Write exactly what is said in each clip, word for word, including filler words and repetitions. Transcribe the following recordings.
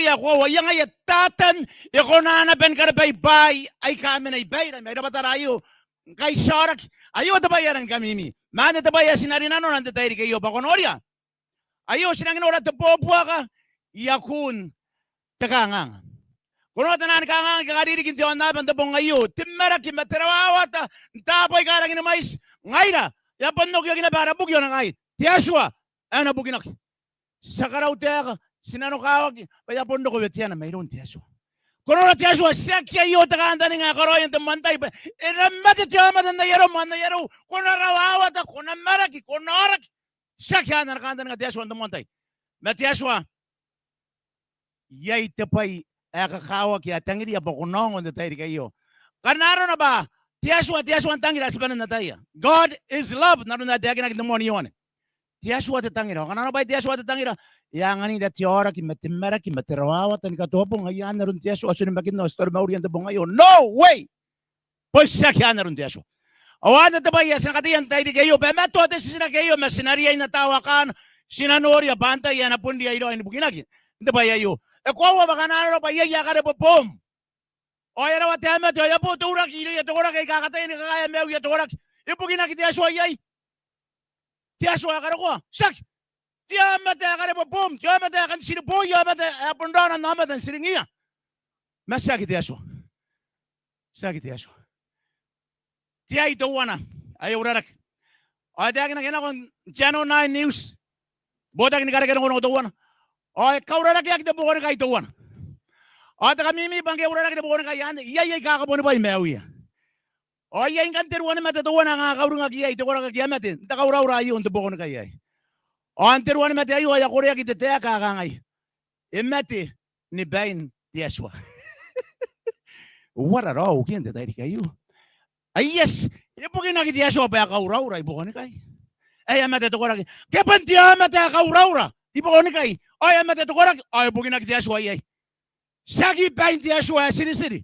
ae koaua, ngaia Tatan e kona naba ni karabaa bwaai aika a mena i baira mai rabwatara aio. Ngkai ti aoraki, aio te bwai ae rangi ni kamimi. Ma anne te bwai ae ti na rinanona n te tairiki aio bwa ko noria. Aio ti nangi nora te buabuaka i akun te kanganga. Ko nora te naan kanganga aika a ririki n te aonnaba n te bong aio. Te maraki ma te rawawata n taabo aika rangi ni mwaiti. Ngaira, e a bon okioki naba ara buki ao ngai. Te Atua ae na bukinaki. Ti a karautaeka, ti nanokawaki bwa e a bon roko weteana mairoun te Atua. Ko nora te Atua, tiaki aio te kantaninga ae karaoia n te moan tai bwa e na mate te aomata n ai arom ao n ai arou. Ko na rawawata, ko na maraki, ko na aoraki. Tiaki anne ana kantaninga te Atua n te moan tai. Ma te Atua, iai te bwai ae kakawaki ae tangiria bwa ko na ongo n te tairiki aio. Kanga arona bwa te Atua, te Atua n tangira ae ti bane n ataia. God is love, n aron ae taekinaki n te moan Ioane. Te Atua te tangira. Ao kanga arona bwa te Atua te tangira, e anganira te aoraki ma te maraki ma te rawawata ni katoa bong. Ngaia anne aron te Atua ae ti onimakinna ao ti taromauriia n te bong aio. No way! Bon tiaki anne aron te Atua. Ao anne te bwai ae ti na kataia n te tairiki aio, bwa e matoa te titiraki aio, ma ti na riai n ataia kaana, ti na noria bwa antai ae na bon riai raoi ni bukinaki n te bwai aio. E koaua bwa kanga arona bwa iai ae kareboboom. Ao e a rawata ae mate, ao e a bo te uraki irouia te koraki aika kataia ni kakaea maiuia te koraki. E bukinaki te Atua iai? Te Atua ae karokoa? Tiaki. Te aomata ae kareboboom, te aomata ae kan tiriboi, aomata ae bon raona n aomata n tiringiia. Ma tiaki te Atua. Tiaki te Atua. Te ai teuana ae e uraraki. Ao e taekinaki e nako n Channel Nine News. Botaki ni kareke rongorongo teuana. Ao e kaurarakeaki te buakonikai teuana. Ao te kamimi bwa ngke e uraraki te buakonikai anne, iai aika kabonibwai maiuia. Ao iai ngkanne te ruanimate teuana ae kanga kauringaki iai te koraki ake a mate n te kauraura aio n te buakonikai aei. Ao n te ruanimate aio ao e a koreaki te taeka ae kangai, e mate ni bain te Atua. Uara raou ukiia n te tairiki aio? Ai yes, e bukinaki te Atua bwa e kauraura i buakonikai. Ae e a mate te koraki. Ke bon te aomata ae kauraura i buakonikai, ao e a mate te koraki, ao e bukinaki te Atua iai? Tiaki bain te Atua ae tiritiri.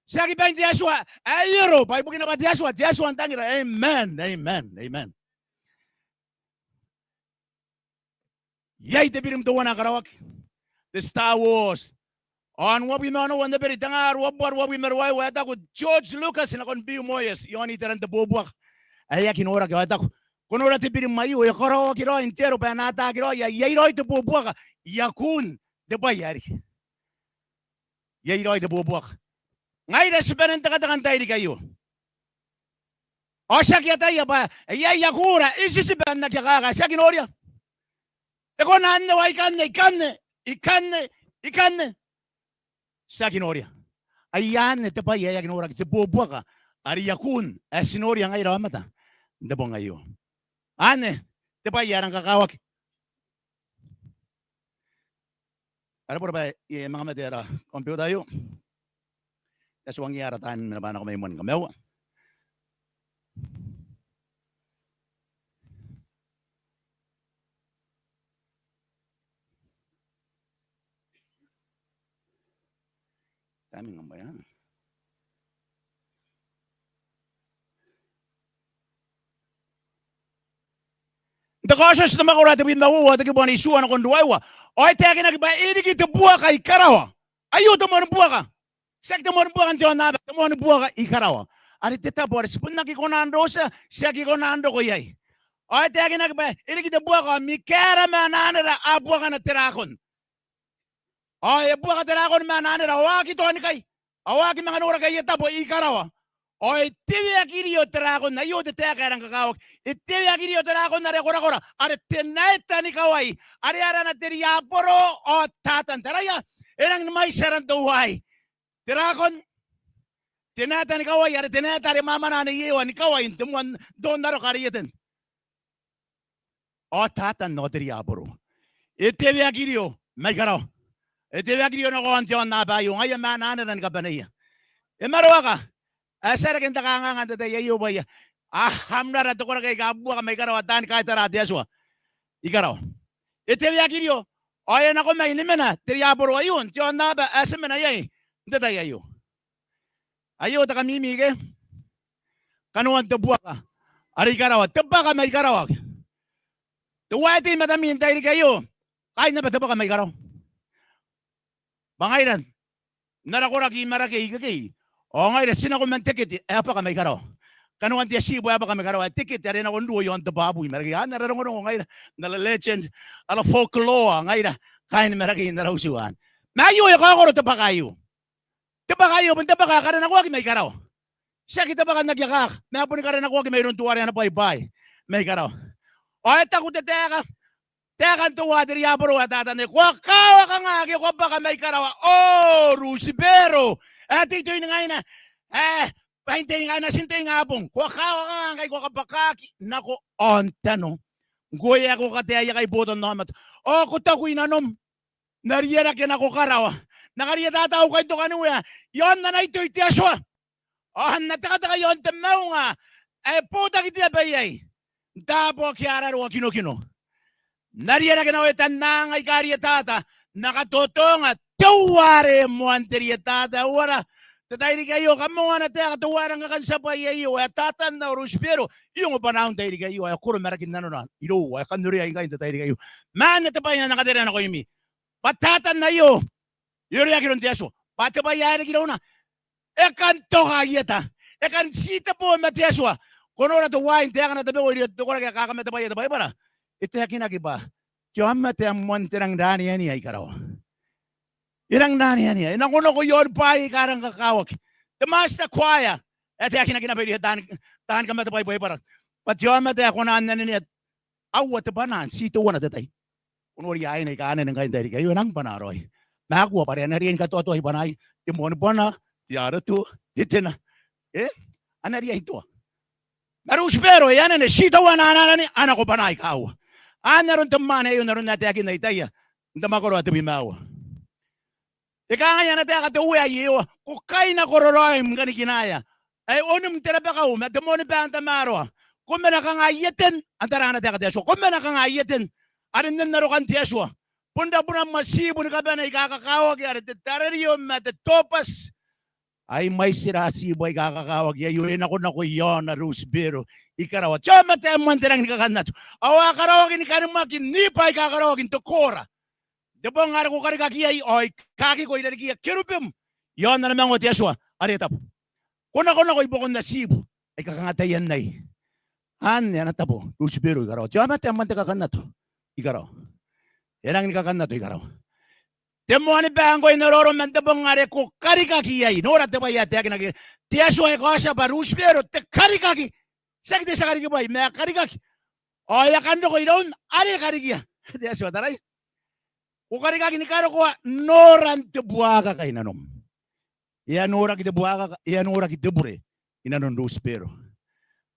Tiaki bain te Atua ae ieroo, bwa ibukina bwa te Atua, te Atua n tangira. Amen, amen, amen. Iai te birim teuana ae karaoaki, te Star Wars. Ao n uabwi ma onoua n Eberi tengaa ruabubua ruabwi ma ruaiwa e taku George Lucas nakon Bill Moyers, iaon iteran te buabuaka ae aki noraki, ao e taku, ko nora te birim aio, e karaoaki raoi n te aro bwa e na ataaki raoi ae iai raoi te buabuaka i akun te bwai ae riki. Iai raoi te buabuaka. Ngaira ti bane n tekateka n tairiki aio. Ao ti aki ataia bwa iai akura ititiba n aki akaaka, ti aki noria. E kona n ewa ikanne, ikanne, ikanne, ikanne. Ti aki noria. Ai anne te bwai ae aki noraki, te buabuaka are i akun ae ti noria ngaira aomata n te bong aio. Anne te bwai ae rang kakawaki. Are bora bwa e manga mate ara computer aio. E a tuangia ara taan mena bwa nako mai moan kamaiua. Timing am bwai anne. N te Kaotioti te mwakoro ae tebwi ma uoua, te kibu ae itiua nakon ruaiwa. Ao e taekinaki bwa e riki te buaka i karawa. Aio te moani buaka. Tiaki te moani buaka n te aonnaba, te moani buaka i karawa. Are te tabo are ti bon aki kona n rotia, ti aki kona n roko iai. Ao e taekinaki bwa e riki te buaka, ao Mikaera ma ana anera a buakana te rakon. Ao e buaka te rakon ma ana anera, ao a aki toanikai. Ao a aki manga noraki aia tabo i karawa. Ao e teweakirio te rakon, aio te taeka ae rang kakawaki. E teweakirio te rakon are korakora, are te naeta ni kawai, are arana te riaboro ao Tatan. Taraia, e rangi ni mwaiti aran teuaei. Te rakon, te naeta ni kawai, are te naeta are mwamwana ane Iewa ni kawai n te moan, n te onnaroka are i Eten. Ao Tatan ao te riaboro. E teweakirio mai karawa. E teweakirio nako aon te aonnaba aio, ngaia ma ana anera ni kabaneia. E maroaka ae ti a reke n te kanganga n te tai aio bwa iai amrara te koraki aika buaka mai karawa, taani kaitara te Atua i karawa. E teweakirio, ao e nako mai ni mena te riaboro aio n te aonnaba ae ti mena iai n te tai aio. Aio te kamimi ke? Kanoan te buaka are i karawa, te bwaka mai karawa. Teuaei te I-Matami n tairiki aio, kaain naba te bwaka mai karawa. Bwa ngaira n ara koraki i Marakei ikekei, ao ngaira ti nako man te kete ae bwaka mai karawa. Kanoan te atibu ae bwaka mai karawa, te kete are nako n ruo i aon te bwabwi i Marakei. Anne ara rongorongo ngaira, n ara legend, ara folklore ngaira kaain Marakei n ara utu anne. Ma aio e kaokoro te bwaka aio. Te bwaka aio bon te bwaka ae karenakoaki mai karawa. Tiaki te bwaka n aki akaka, ma boni karenakoaki mairoun teuare ana bwaibwai mai karawa. Ao e taku te taeka, taekan teuae te riaboro ae Tatan, ko a kawaka nga ake ko a bwaka mai karawa. O Rutibero, ae te itoi ningaina, ae bwain te ingaina, natin te ingabong, ko a kawaka nga ngkai ko kabwakaki nako aontano. Ngkoe ae ko kataia kaiboton aomata, ao ko taku i nanom, N na rianake nako karawa, N na karietata au kaintokanuea i aon ana itoi te Atua, ao N na tekateka i aon te maunga ae botaki te aba iai, n taabo ake a raroa kinokino. N na rianake nako i etan anga aika rietata, N na katotonga teuare moan te rietata. Uara, n te tairiki aio, kamoa ana taeka teuare ngkanne ti a bwaia aio, ae Tatan ao Rutibero. I ongo bwanaau n tairiki aio ae koro marakin nanona irou, ae kan oreai ngkai n te tairiki aio. Ma anne te bwai ae N na katerea nakoimi, bwa Tatan aio e oreaki iroun te Atua. Bwa te bwai ae riki irouna, e kan toka i eta, e kan titebo ma te Atua. Ko nora teuaei n taekana tabeua irouia te koraki aika kamatebwaia te Baibara. E taekinaki bwa te aomata ae moan te rangi n aneanea i karawa, e rangi n aneanea, e nakonako i aon bwaai aika rangi ni kakawaki. Te Master Choir ae taekinaki naba irouia taani, taani kamatebwai Baibara, bwa te aomata ae kona n anenea aua te bwanaa n ti teuana te tai. Ko noria aine aika a anene ngkai n tairiki aio, e nang bwanaa raoi. Ma akua bwa are a na riai ni katoatoa i bwanaaia, te moani bwanaa, te aroto, te tena. E? A na riai n toa. Ma Rutibero e anene, ti teuana ana anene, a nako bwanaa aika aua. Anne aron te mwaane aio n aron ae taekinna Itaia n te mwakoro ae tebwi ma aua. E kangai ana taeka te Uea ae Iehova, ko kaina kororaoim ni kanikinaea ae onim n te rabakau ma te moani baa n tamaroa. Ko mena kanga i eten, anne tara ana taeka te Atua, ko mena kanga i eten are nnen arokan te Atua, bon rabunam ma tiibu ni kabane aika kakawaki, are te tarerio ma te tobati. Ai mwaitira tiibu aika kakawaki aio e nakonako i aona Rutibero i karawa. Te aomata ae moan te rangi ni kakannato, ao a karaoaki ni kanimwaki n iba aika karaoaki n te koora n te bong are ko karikaki iai, ao I kakiko irarikiia kerubim i aon ana maunga te Atua are tabu. Ko nakonako i buakon atibu aika kanga taian ai. Anne ana tabo Rutibero i karawa. Te aomata ae moan te kakannato i karawa, e rangi ni kakannato i karawa. Te moani baa ngkoe n orooro man te bong are ko karikaki iai. Nora te bwai ae taekinaki, te Atua e kaotia bwa Rutibero te karikaki. Tiaki te tia karikibwai, ma e karikaki. Ao e a kan roko iroun are karikia te Atua, taraia. Ko karikaki ni karokoa noran te buakaka i nanom. E a noraki te buakaka, e a noraki te bure i nanon Rutibero.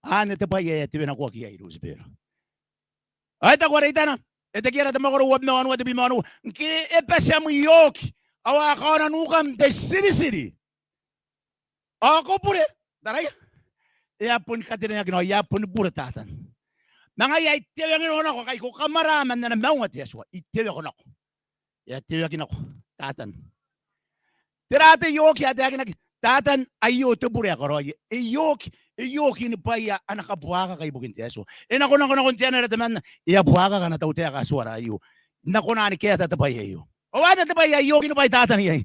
Anne te bwai ae e a tewenakoaki iai Rutibero. Ao e taku are itana, Etekiera te mwakoro uabwi ma wanua, tebwi ma wanua, ngke e bati am ioki, ao a kaona nukam n te tiritiri, ao ko bure, taraia. E a boni kateneaki nako, e a boni bure Tatan. Ma ngaia I tewaki nako, nako ngkai ko kamwara man ana maunga te Atua, I tewaki nako. E a tewaki nako Tatan. Tera te ioki ae taekinaki? Tatan aio te bure ae karaoia. E ioki, e ioki ni bwaia ana kabuakaka ibukin te Atua. E nakonako nakon te anera temanna, e a buakaka ana tautaeka Atuara aio. N na kona ni kaeta te bwai aio. Ao anne te bwai ae ioki ni bwai Tatan iai.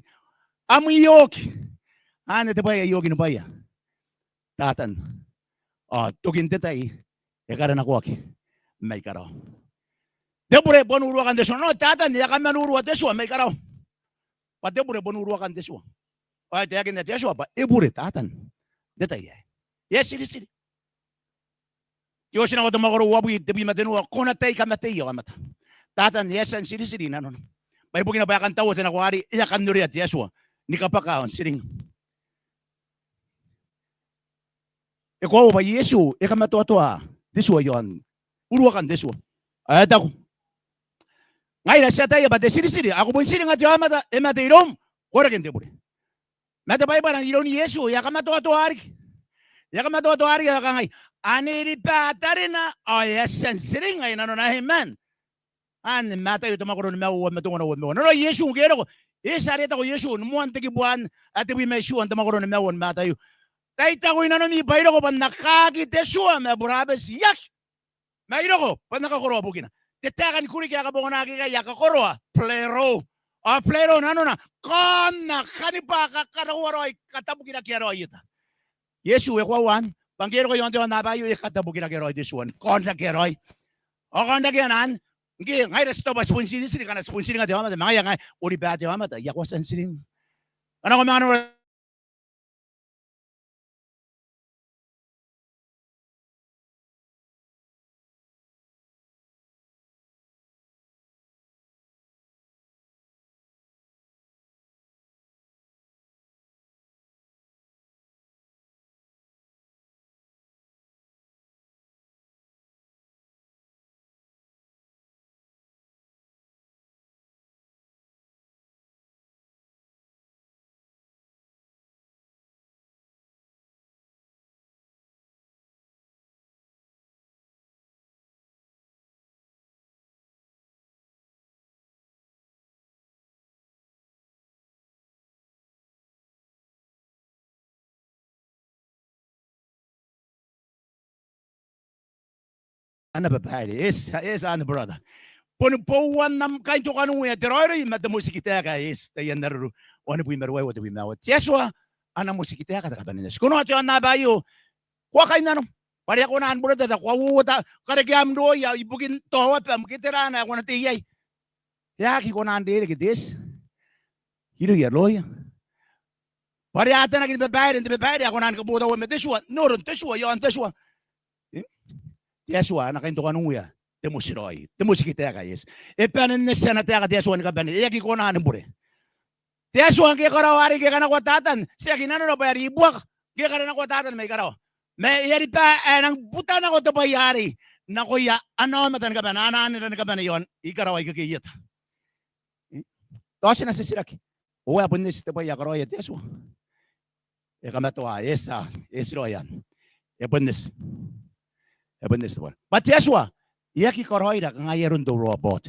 Am ioki. Anne te bwai ae ioki ni bwaia Tatan. Ao tokin te tai e karenakoaki mai karawa. Te bure bon uruakan te tua. Nao Tatan e a kaman urua te tua mai karawa. Bwa te bure bon uruakan te tua. Ao e taekinna te Atua bwa e bure Tatan n te tai aei. E a tiritiri. Te Otinako te mwakoro uabwi, tebwi ma tenua, ko na tai kamatei aomata. Tatan e a tia n tiritiri i nanona. Bwa ibukina bwa e kan taua te nako arei, e a kan orea te Atua ni kabwaka aon tiring. E koaua bwa Iesu e kamatoatoa te tua i aon uruakan te tua. Ao e taku, ngaira ti ataia bwa te tiritiri, ao ko bon tiringa te aomata e mate iroum, ko reke n te bure. Ma te Baibara iroun Iesu e a kamatoatoa riki. E a kamatoatoa riki ao e kangai, ane riba tarina, ao e a tia n tiringa i nanona. Amen. Anne Mataio te mwakoro nimaua, uabwi ma teuana, uabwi ma uoua. Nanona Iesu ngke e roko, e eti are e taku Iesu ni moan te kibu anne ae tebwi ma itiua n te mwakoro nimaua ni Mataio. Tai taku i nanomi bwa I roko bwa N na kaaki te tua ma burabeti? I aki. Ma I roko bwa N na kakoroa bukina. Te taeka ni Kuriki ae kabonganaki ikai ae kakoroa, pleroo. Ao Plato nanona, kaona, kanibwa, kakaraoa raoi, katabukirakeia raoi ieta. Iesu e koaua anne, bwa ngke e roko i aon te aonnaba aio, e katabukirakeia raoi te tua ni kaonrakea raoi. Ao kaonrakeana anne, ngke ngaira ti taoba ti bon tiritiri, ngkana ti bon tiringa te aomata, ma ngaia ngai, uriba te aomata, I aki tia n tiringa. Ngkana ko manga nora Ana babaire, yes, yes, ana brother. Boni bouan am kaintokanuea te raoiroi ma te motikitaeka, yes, taian Areru wanibwi ma ruaiwa, tebwi ma aua. Te Atua ana motikitaeka te kabanea n eti. Ko noa te aonnaba aio, ko a kainnano. Bwa are e a kona ni buretata, ko a uouota, karekea am rooia ibukin taoaba, ke tera ae ko na tei iai. E aki kona n rereke te eti irouia rooia. Bwa are a atanaki ni babaire, n te babaire a kona ni kabotaua ma te tua, n oron te tua, i aon te tua. E? Te Atua ana kaintokanuea te motiraoi, te motikitaeka, yes. E bane n eti ana taeka te Atua ni kabane, e aki kona ni bure. Te Atua ngke e karaoa arei, ngke e kanakoa Tatan, tiaki nanona bwa e a ribuaka ngke e kanakoa Tatan mai karawa. Ma e a riba ae e nang buta nako te bwai arei nakoia ana aomata ni kabane, ana anera ni kabane i aon, i karawa ikekei ieta. Tao ti na titiraki, ao e a bon eti te bwai ae karaoia te Atua? E kamatoa, e tia, e eti raoi anne. E bon eti. E bon eti te bwai. Bwa te Atua e aki karaoira kanga ai aron te robot.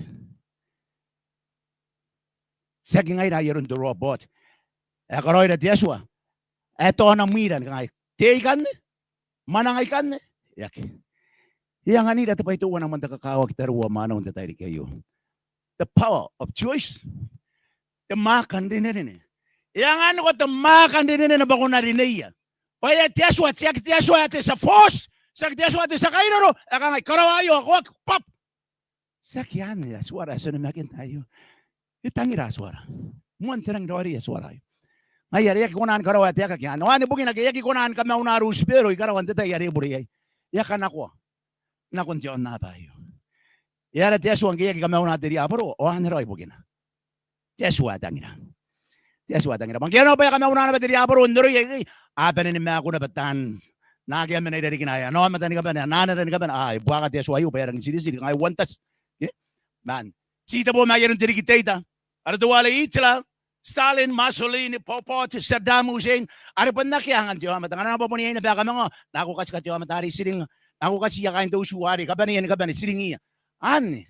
Tiaki ngaira ai aron te robot. E karaoira te Atua ae tao namwira ni kangai, tei ikanne, mwananga ikanne. E aki. E anganira te bwai teuana man te kakawaki, tariu ao mwaneu, n te tairiki aio. The power of choice. Te mwaaka n rinerine. E anganiko te mwaaka n rinerine bwa ko na rineia. Bwa e a te Atua, tiaki te Atua ae te tia force, tiaki te Atua ae te tia kairoro, ae kangai, karaoa aio, ao ko aki, pap. Tiaki anne Atuara ae ti onimakinna aio. E tangira Atuara. Moan te rangi n raoiroi Atuara aio. Ngaia are e aki kona ni karaoa te aeka ke anne. Ao anne bukina ake e aki kona ni kamauna Rutibero i karawa n te tai are e bure iai. E a kanakoa nakon te aonnaba aio. E aera te Atua ngke e aki kamauna te riaboro? Ao anne raoi bukina. Te Atua ae tangira. Te Atua ae tangira. Bwa ngke e a nako bwa e a kamauna naba te riaboro n oroia ikekei, a bane ni maaku naba taan, naake a mena i rarikina ae ana aomata ni kabane, ana anera ni kabane. A, e buaka te Atua aio bwa e a rangi n tiritiri, kangai uan tati. Ke? Man. Ti tebo ma ai aron te dictator. Are teuare Hitler, Stalin, Mussolini, Pol Pot, Saddam Hussein. Are bon akea angan te aomata. Ngkana naba bon iai naba ae kamanga, nako katika te aomata arei, tiringa. Nako katia kaain te utu arei, kabaneia ni kabane, tiringiia. Anne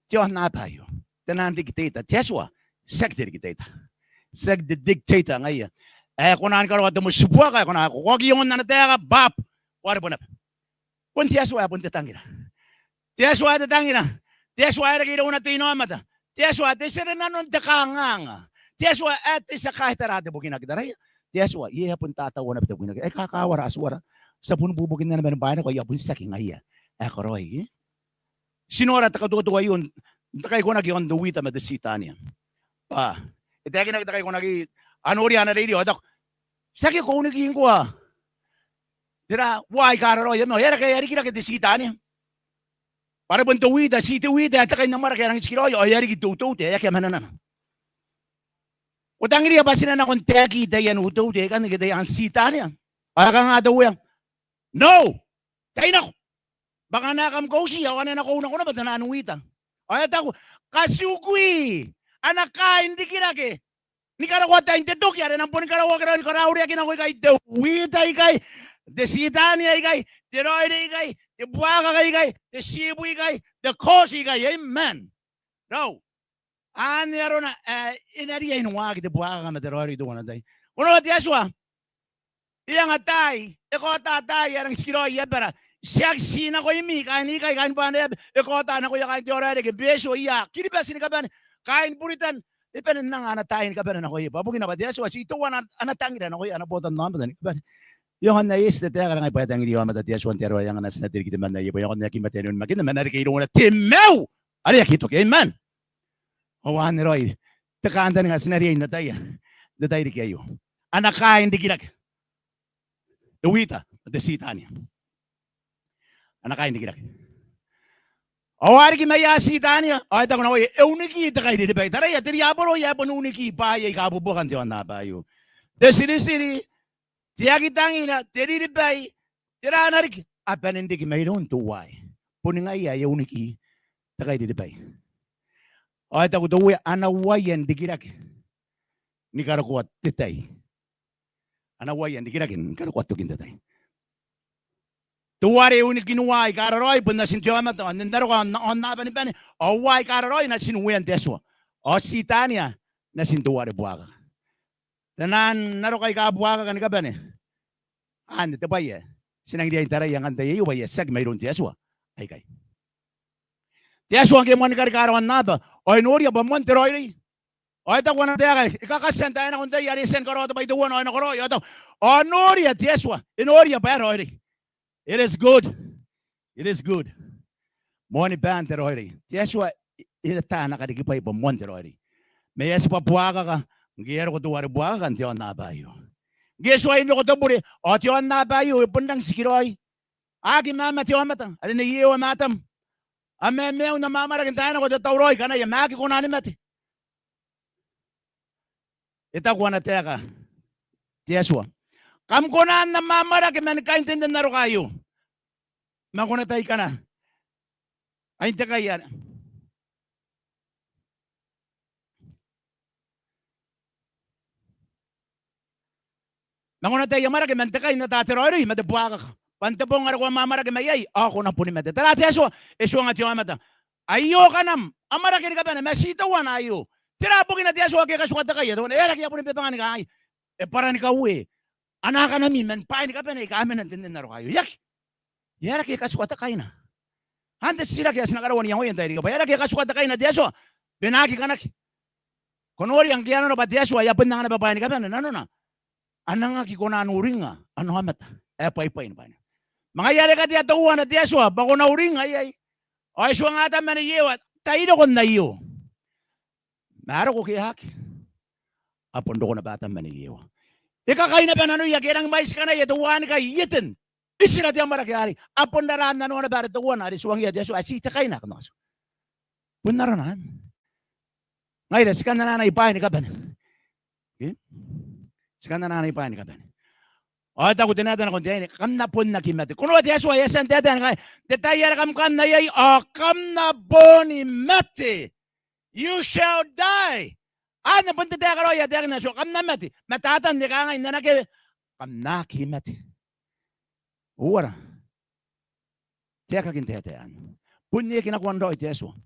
te aonnaba aio. Te naan dictator. Te Atua, tiaki te dictator. Tiaki te dictator ngaia. Ae kona ni karaoa te motitibuaka, ae kona, ko oki i aon ana taeka, bwap, ko a rebo naba. Bon te Atua ae bon te tangira. Te Atua ae te tangira. Te Atua ae reke irouna te inaomata. Te Atua ae te tia ri nanon te kanganga. Te Atua ae te tia kaitara te bukinaki, taraia. Te Atua, e a bon tataua naba te bukinaki. Ai kakawara Atuara. Ti a bon bubukinna naba ni bwainako, ai a bon tiaki ngaia ae karaoia. Ti nora te katoto aio n te kaikonaki aon te wita ma te titania. Bwa e taekinaki te kaikonaki, a noria ana reirei ao e taku, tiaki ko uniki ngkoa, tera, uaa aika raraoi, ma e a reke, e a rikirake te titania. Bwa are bon te wita, ti te wita ae te kainamwarake ae rangi n tikiraoi, ao e a riki te uteute ae akea mananana. Ko tangiria bwa ti na nako n taekii taian uteute aikanne ke taian titania? Ao e kanga te Uea? No! Tai nako. Bwa ngkana kam kauti ao a na nako, nako naba te naan wita. Ao e taku, katikui ana kaai n rikirake ni karokoa tain te toki are e nang boni karaoaki raoi ni karaureaki nako ikai te wita ikai, te titania ikai, te raoiroi ikai, te buakaka ikai, te tibu ikai, te kaoti ikai. Amen. Rau. Anne arona ae e na riai n waaki te buakaka ma te raoiroi teuana n tai. Ko noa te Atua, e anga taai, e kaota taai ae rangi n tikiraoi i abara. Tiaki ti nakoimi kaain ikai, kaain Banaba, e kaota nakoia kaain te Aoraereke, Betio, ia Kiribati ni kabane, kaain Buritan, e bane n anga ana taai ni kabane nakoia. Bwa bukina bwa te Atua ti teuana ana tangira nakoia ana botannaomata ni kabane. Aonga n ae eti te taeka are ngai bwa e tangiri aomata te Atua n te aro are e anga natina te rikitemanna ae e bwa e aonga n aki mate n onimakinna ma e na reke irouna te maiu are aki toki. Amen. Ao anne raoi te kantaninga ae ti na riai n ataia n te tairiki aio. Ana kaain rikirake te wita, te Titania. Ana kaain rikirake. Ao a riki maia Titania, ao e taku nakoia, e uniki te kairiribai. Taraia, te riaboro ae bon uniki bwaai aika buoka n te aonnaba aio. Te tiritiri, te aki tangira, te riribai, tera riki, a bane n riki mairoun teuaei. Boni ngaia ae e uniki te kairiribai. Ao e taku te Uea, a na uaia n rikirake ni karokoa te tai. A na uaia n rikirake ni karokoa tokin te tai. Teuare e unikin uaa aika raraoi bon natin te aomata, ao n aron aonnaba ni bane, ao uaa aika raraoi natin uean te Atua. Ao Titania natin teuare buakaka. Taian aroka aika buakaka ni kabane. Anne te bwai ae ti nangi riai n taraia ngkai n te tai aio bwa e a tiaki mairoun te Atua aikai. Te Atua ngke e moani karika ara aonnaba, ao e noria bwa moan te raoiroi. Ao e taku ana taeka, e kakatia n taai nako n tai are e tia ni karaoa te bwai teuana ao e na karaoi, ao e taku, ao noria te Atua, e noria bwa e raoiroi. It is good. It is good. Moani baan te raoiroi. Te Atua e, e ata ana karikirake bwa moan te raoiroi. Ma e a tibwa buakaka ngke e a roko teuare buakaka n te aonnaba aio. Ngke e tuai n roko te bure, ao te aonnaba aio e bon rangi n tikiraoi. A aki mamate aomata, are Nei Ewa ma Atam. A mamaiu n amwamwarake n taai nako te tauraoi kanaia, ma a aki kona ni mate. E taku ana taeka te Atua, kam kona n amwamwarake man kain te nne n aroka aio. Ma ko na tai kana. Ai n te kai are ma ko na tai amwarake man te kai n ata te raoiroi ma te buakaka. Bwa n te bong are ko amwamwarake mai iai, ao ko na boni mate. Tara te Atua, e tuanga te aomata. Aio kanam, amwarake ni kabane, ma ti teuana aio. Tera bukina te Atua ake e katukatakaia, teuana, e aera ake e a boni bebanga ni kangai. E bwara ni kaue ana akanami man bwaai ni kabane aika a mena n te nne n aroka aio. E aki. E aera ake e katukatakaina. Anne te titiraki ae ti na karaua n iangoia n te tairiki aio bwa e aera ake e katukatakaina te Atua, bwa e na aki kanaki. Ko noria ngke a nanona bwa te Atua e a bon anga naba bwaai ni kabane nanona, a nang aki kona n uringnga ana aomata ae bwaibwai ni bwaina. Ma ngaia are e katea teuana te Atua bwa ko na uringnga iai. Ao e tuanga Atam ma Nei Ewa, tai roko n aio. Ma a roko ke a aki, a bon roko naba Atam ma Nei Ewa. E kakai naba nanoia ke e rangi mwaiti kanaia teuaanikai i Eten. Itera te amwarake arei. A bon rara n nanoa naba are teuana are tuangia te Atua ae ti te kaina, kam na kaotia. Bon arona anne. Ngaira ti kan anaa bwaai ni kabane. Ke? Ti kan anaa bwaai ni kabane. Ao e taku te naeta nakon te aine, kam na bon aki mate. Ko noa te Atua e a tia n taetae ngkai n te tai are kam kan iai, ao kam na boni mate. You shall die. Anne bon te taeka raoi ae taekinna te Atua, kam na mate. Ma Tatan e kangai n ana kewe, kam na aki mate. Uara. Taekakin taetae anne. Bon e aki nakoa n raoi te Atua.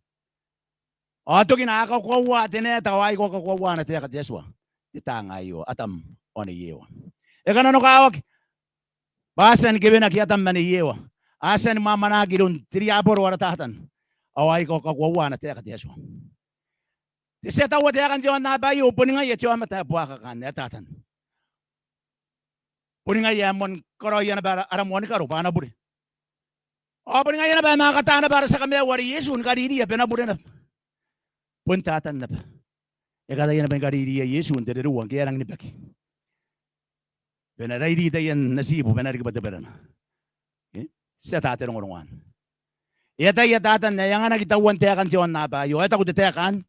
Ao tokina a kakoauaa te naeta ao a ikoa kakoauaa ana taeka te Atua. Te taanga aio, Atam ao Nei Ewa. E kananokawaki bwa a tia ni kewenaki Atam ma Nei Ewa. A tia ni mwamwanaki iroun te riaboro ara Tatan. Ao a ikoa kakoauaa ana taeka te Atua. Te tia taua taekan te aonnaba aio boni ngaia te aomata ae buakaka anne ae Tatan. Boni ngaia ae moan karaoia naba ara, ara moani karo bwa a na bure. Ao boni ngaia naba ae manga kata naba ara tia kamaiu are Iesu ni kaririia bwa e na bure naba. Bon Tatan naba. E kataia naba ni kaririia Iesu n te rereua ngke e a rangi ni baki. Bwa e na rairi taian atibu bwa e na riki bwa te berena. E? Ti ata te rongorongo anne. E ataia Tatan ae e anganaki tauan taekan te aonnaba aio. Ao e taku te taeka anne.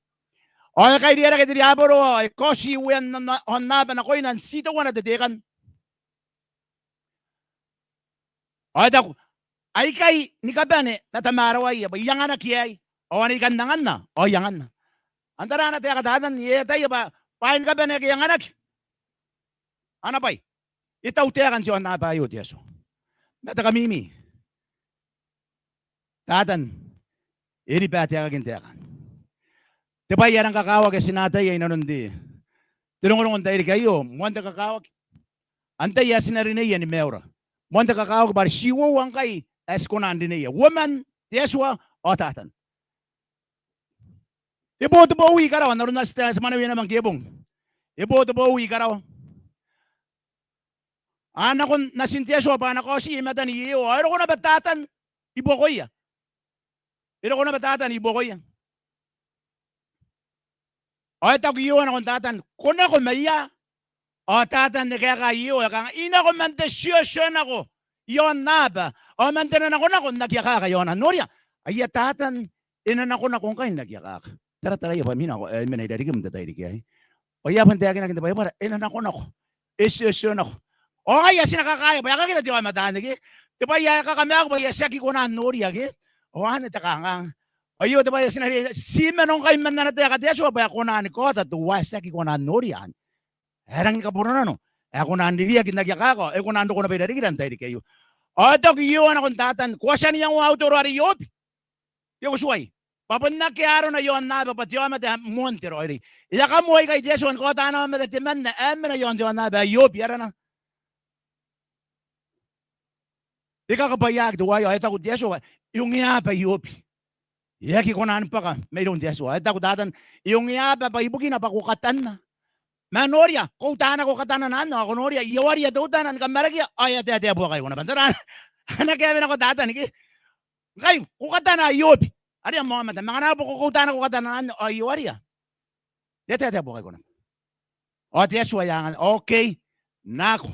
Ao e kairiarake te riaboro ao e kaoti uean aonnaba nakoina n ti teuana te tekan. Ao e taku, aikai ni kabane ma tamarawaia bwa I anganaki aei. Ao ane I kan anganna ao I anganna. Anne tara ana taeka Tatan, e ataia bwa bwaai ni kabane ake e anganaki. Ana bwai. E tautaekan te aonnaba aio te Atua. Ma te kamimi, Tatan e riba taekakin taekan. Te bwai ae rang kakawaki ae ti na ataia inanon te, te rongorongo n tairiki aio, moan te kakawaki. Antai ae ti na rineia ni maiura? Moan te kakawaki bwa are ti uoua ngkai ae ti kona n rineia. Uoman, te Atua ao Tatan. E bo te bowi i karawa, n aron ae ti taetae ma ngke e bong. E bo te bowi i karawa. A nakon natin te Atua bwa a na kaoti i matan Iehova. Ao e roko naba Tatan i buakoia. E roko naba Tatan i buakoia. Ao e taku Iehova nakon Tatan, ko nako maia. Ao Tatan e kaeka Iehova, e kangai, I nako man te tiotio nako i aon aba, ao man te nanakonako n aki akaka i aona. Noria, aia Tatan e nanakonako ngkai n aki akaka. Tarataraia bwa imwina ao e mena i rarikim n te tairiki aei. Ao e a bon taekinaki n te Baibara, e nanakonako, e tiotio nako. Ao ngaia ti na kakaea bwa e a kakira te aomata anne ke, te bwai ae kakamaaku bwa e a tiaki kona n noria ke. Ao anne te kanganga. Aio te bwai ae ti na riai, ti mano ngkai man ana taeka te Atua bwa e kona ni kaota teuae ti aki kona n noria anne. E rangi ni kabonanano, e kona n ririaki n aki akaka, e kona n roko naba i rarikira n te tairiki aio. Ao e taku Iehova nakon Tatan, ko a tia n iangoa au toro are Iobi? Io, ko tuai. Bwa bon akea arona i aon aba bwa te aomata ae moan te raoiroi. E a kamoa ikai te Atua ni kaota ana aomata temanna ae mena i aon te aonnaba ae Iobi, arana. E kakabwaiaki teuaei ao e taku te Atua, e ongeaba Iobi. E aki kona ni bwaka mairoun te Atua. E taku Tatan, e ongeaba bwa ibukina bwa ko katanna. Ma noria, ko uta nako katanana anne, ao ko noria, I a waria teutana ni kamarakia, ao e a taetae buakaiko naba. N tara ana kaewe nako Tatan ke. Ngkai ko katana Iobi, area moa aomata, ma ngkana bwa ko uta nako katanana anne, ao I a waria. E a taetae buakaiko naba. Ao te Atua e a angan, okay, nako.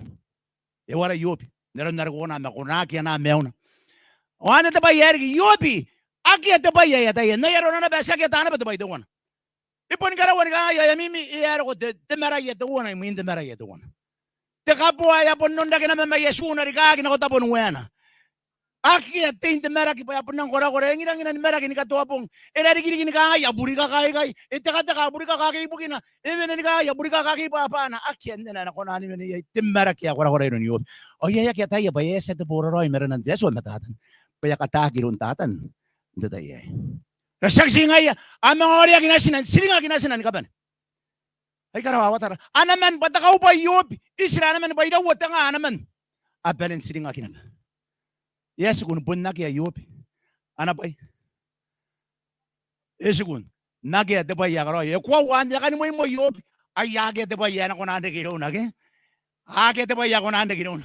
E wara Iobi n aron are ko kona, ma ko na aki anaa maiuna. Ao anne te bwai ae riki, Iobi, akea te bwai ae e ataia. N ai arona naba ae ti aki ata naba te bwai teuana. E boni karaua ni kangai, ao e a mimi, e a roko te, te maraia teuana imwin te maraia teuana. Te kaboa ae a bon onrake naba mai Atuna rikaaki nako tabon waena. Akea tein te maraki bwa e a bon nang korakora, e ngirangina ni maraki ni katoa bong. E rarikiriki ni kangai, a burikaka ikai. E tekateka, a burikaka ake ibukina. E wene ni kangai, a burikaka ake i bwabwana. Akea nnena ae na kona ni wene iai te maraki ae korakora iroun Iobi. Ao iai ake a ataia bwa e a tia te boraraoi marenan te Atua ma Tatan. Bwa e a kataaki iroun Tatan n te tai aei. Ao tiaki ti ngaia, a manga oreaki natina, n tiringaki natina ni kabane. Ai karawa watara. A na man bwa te kaubwai Iobi. Itera a na man bwa iraua te nga a na man. A bane n tiringaki naba. E a tiku ni bon akea Iobi ana bwai. E tiku n akea te bwai ae karaoia. E koaua anne, e a kanimoimo Iobi. Ai akea te bwai ae na kona n reke irouna ke. Akea te bwai ae kona n reke irouna.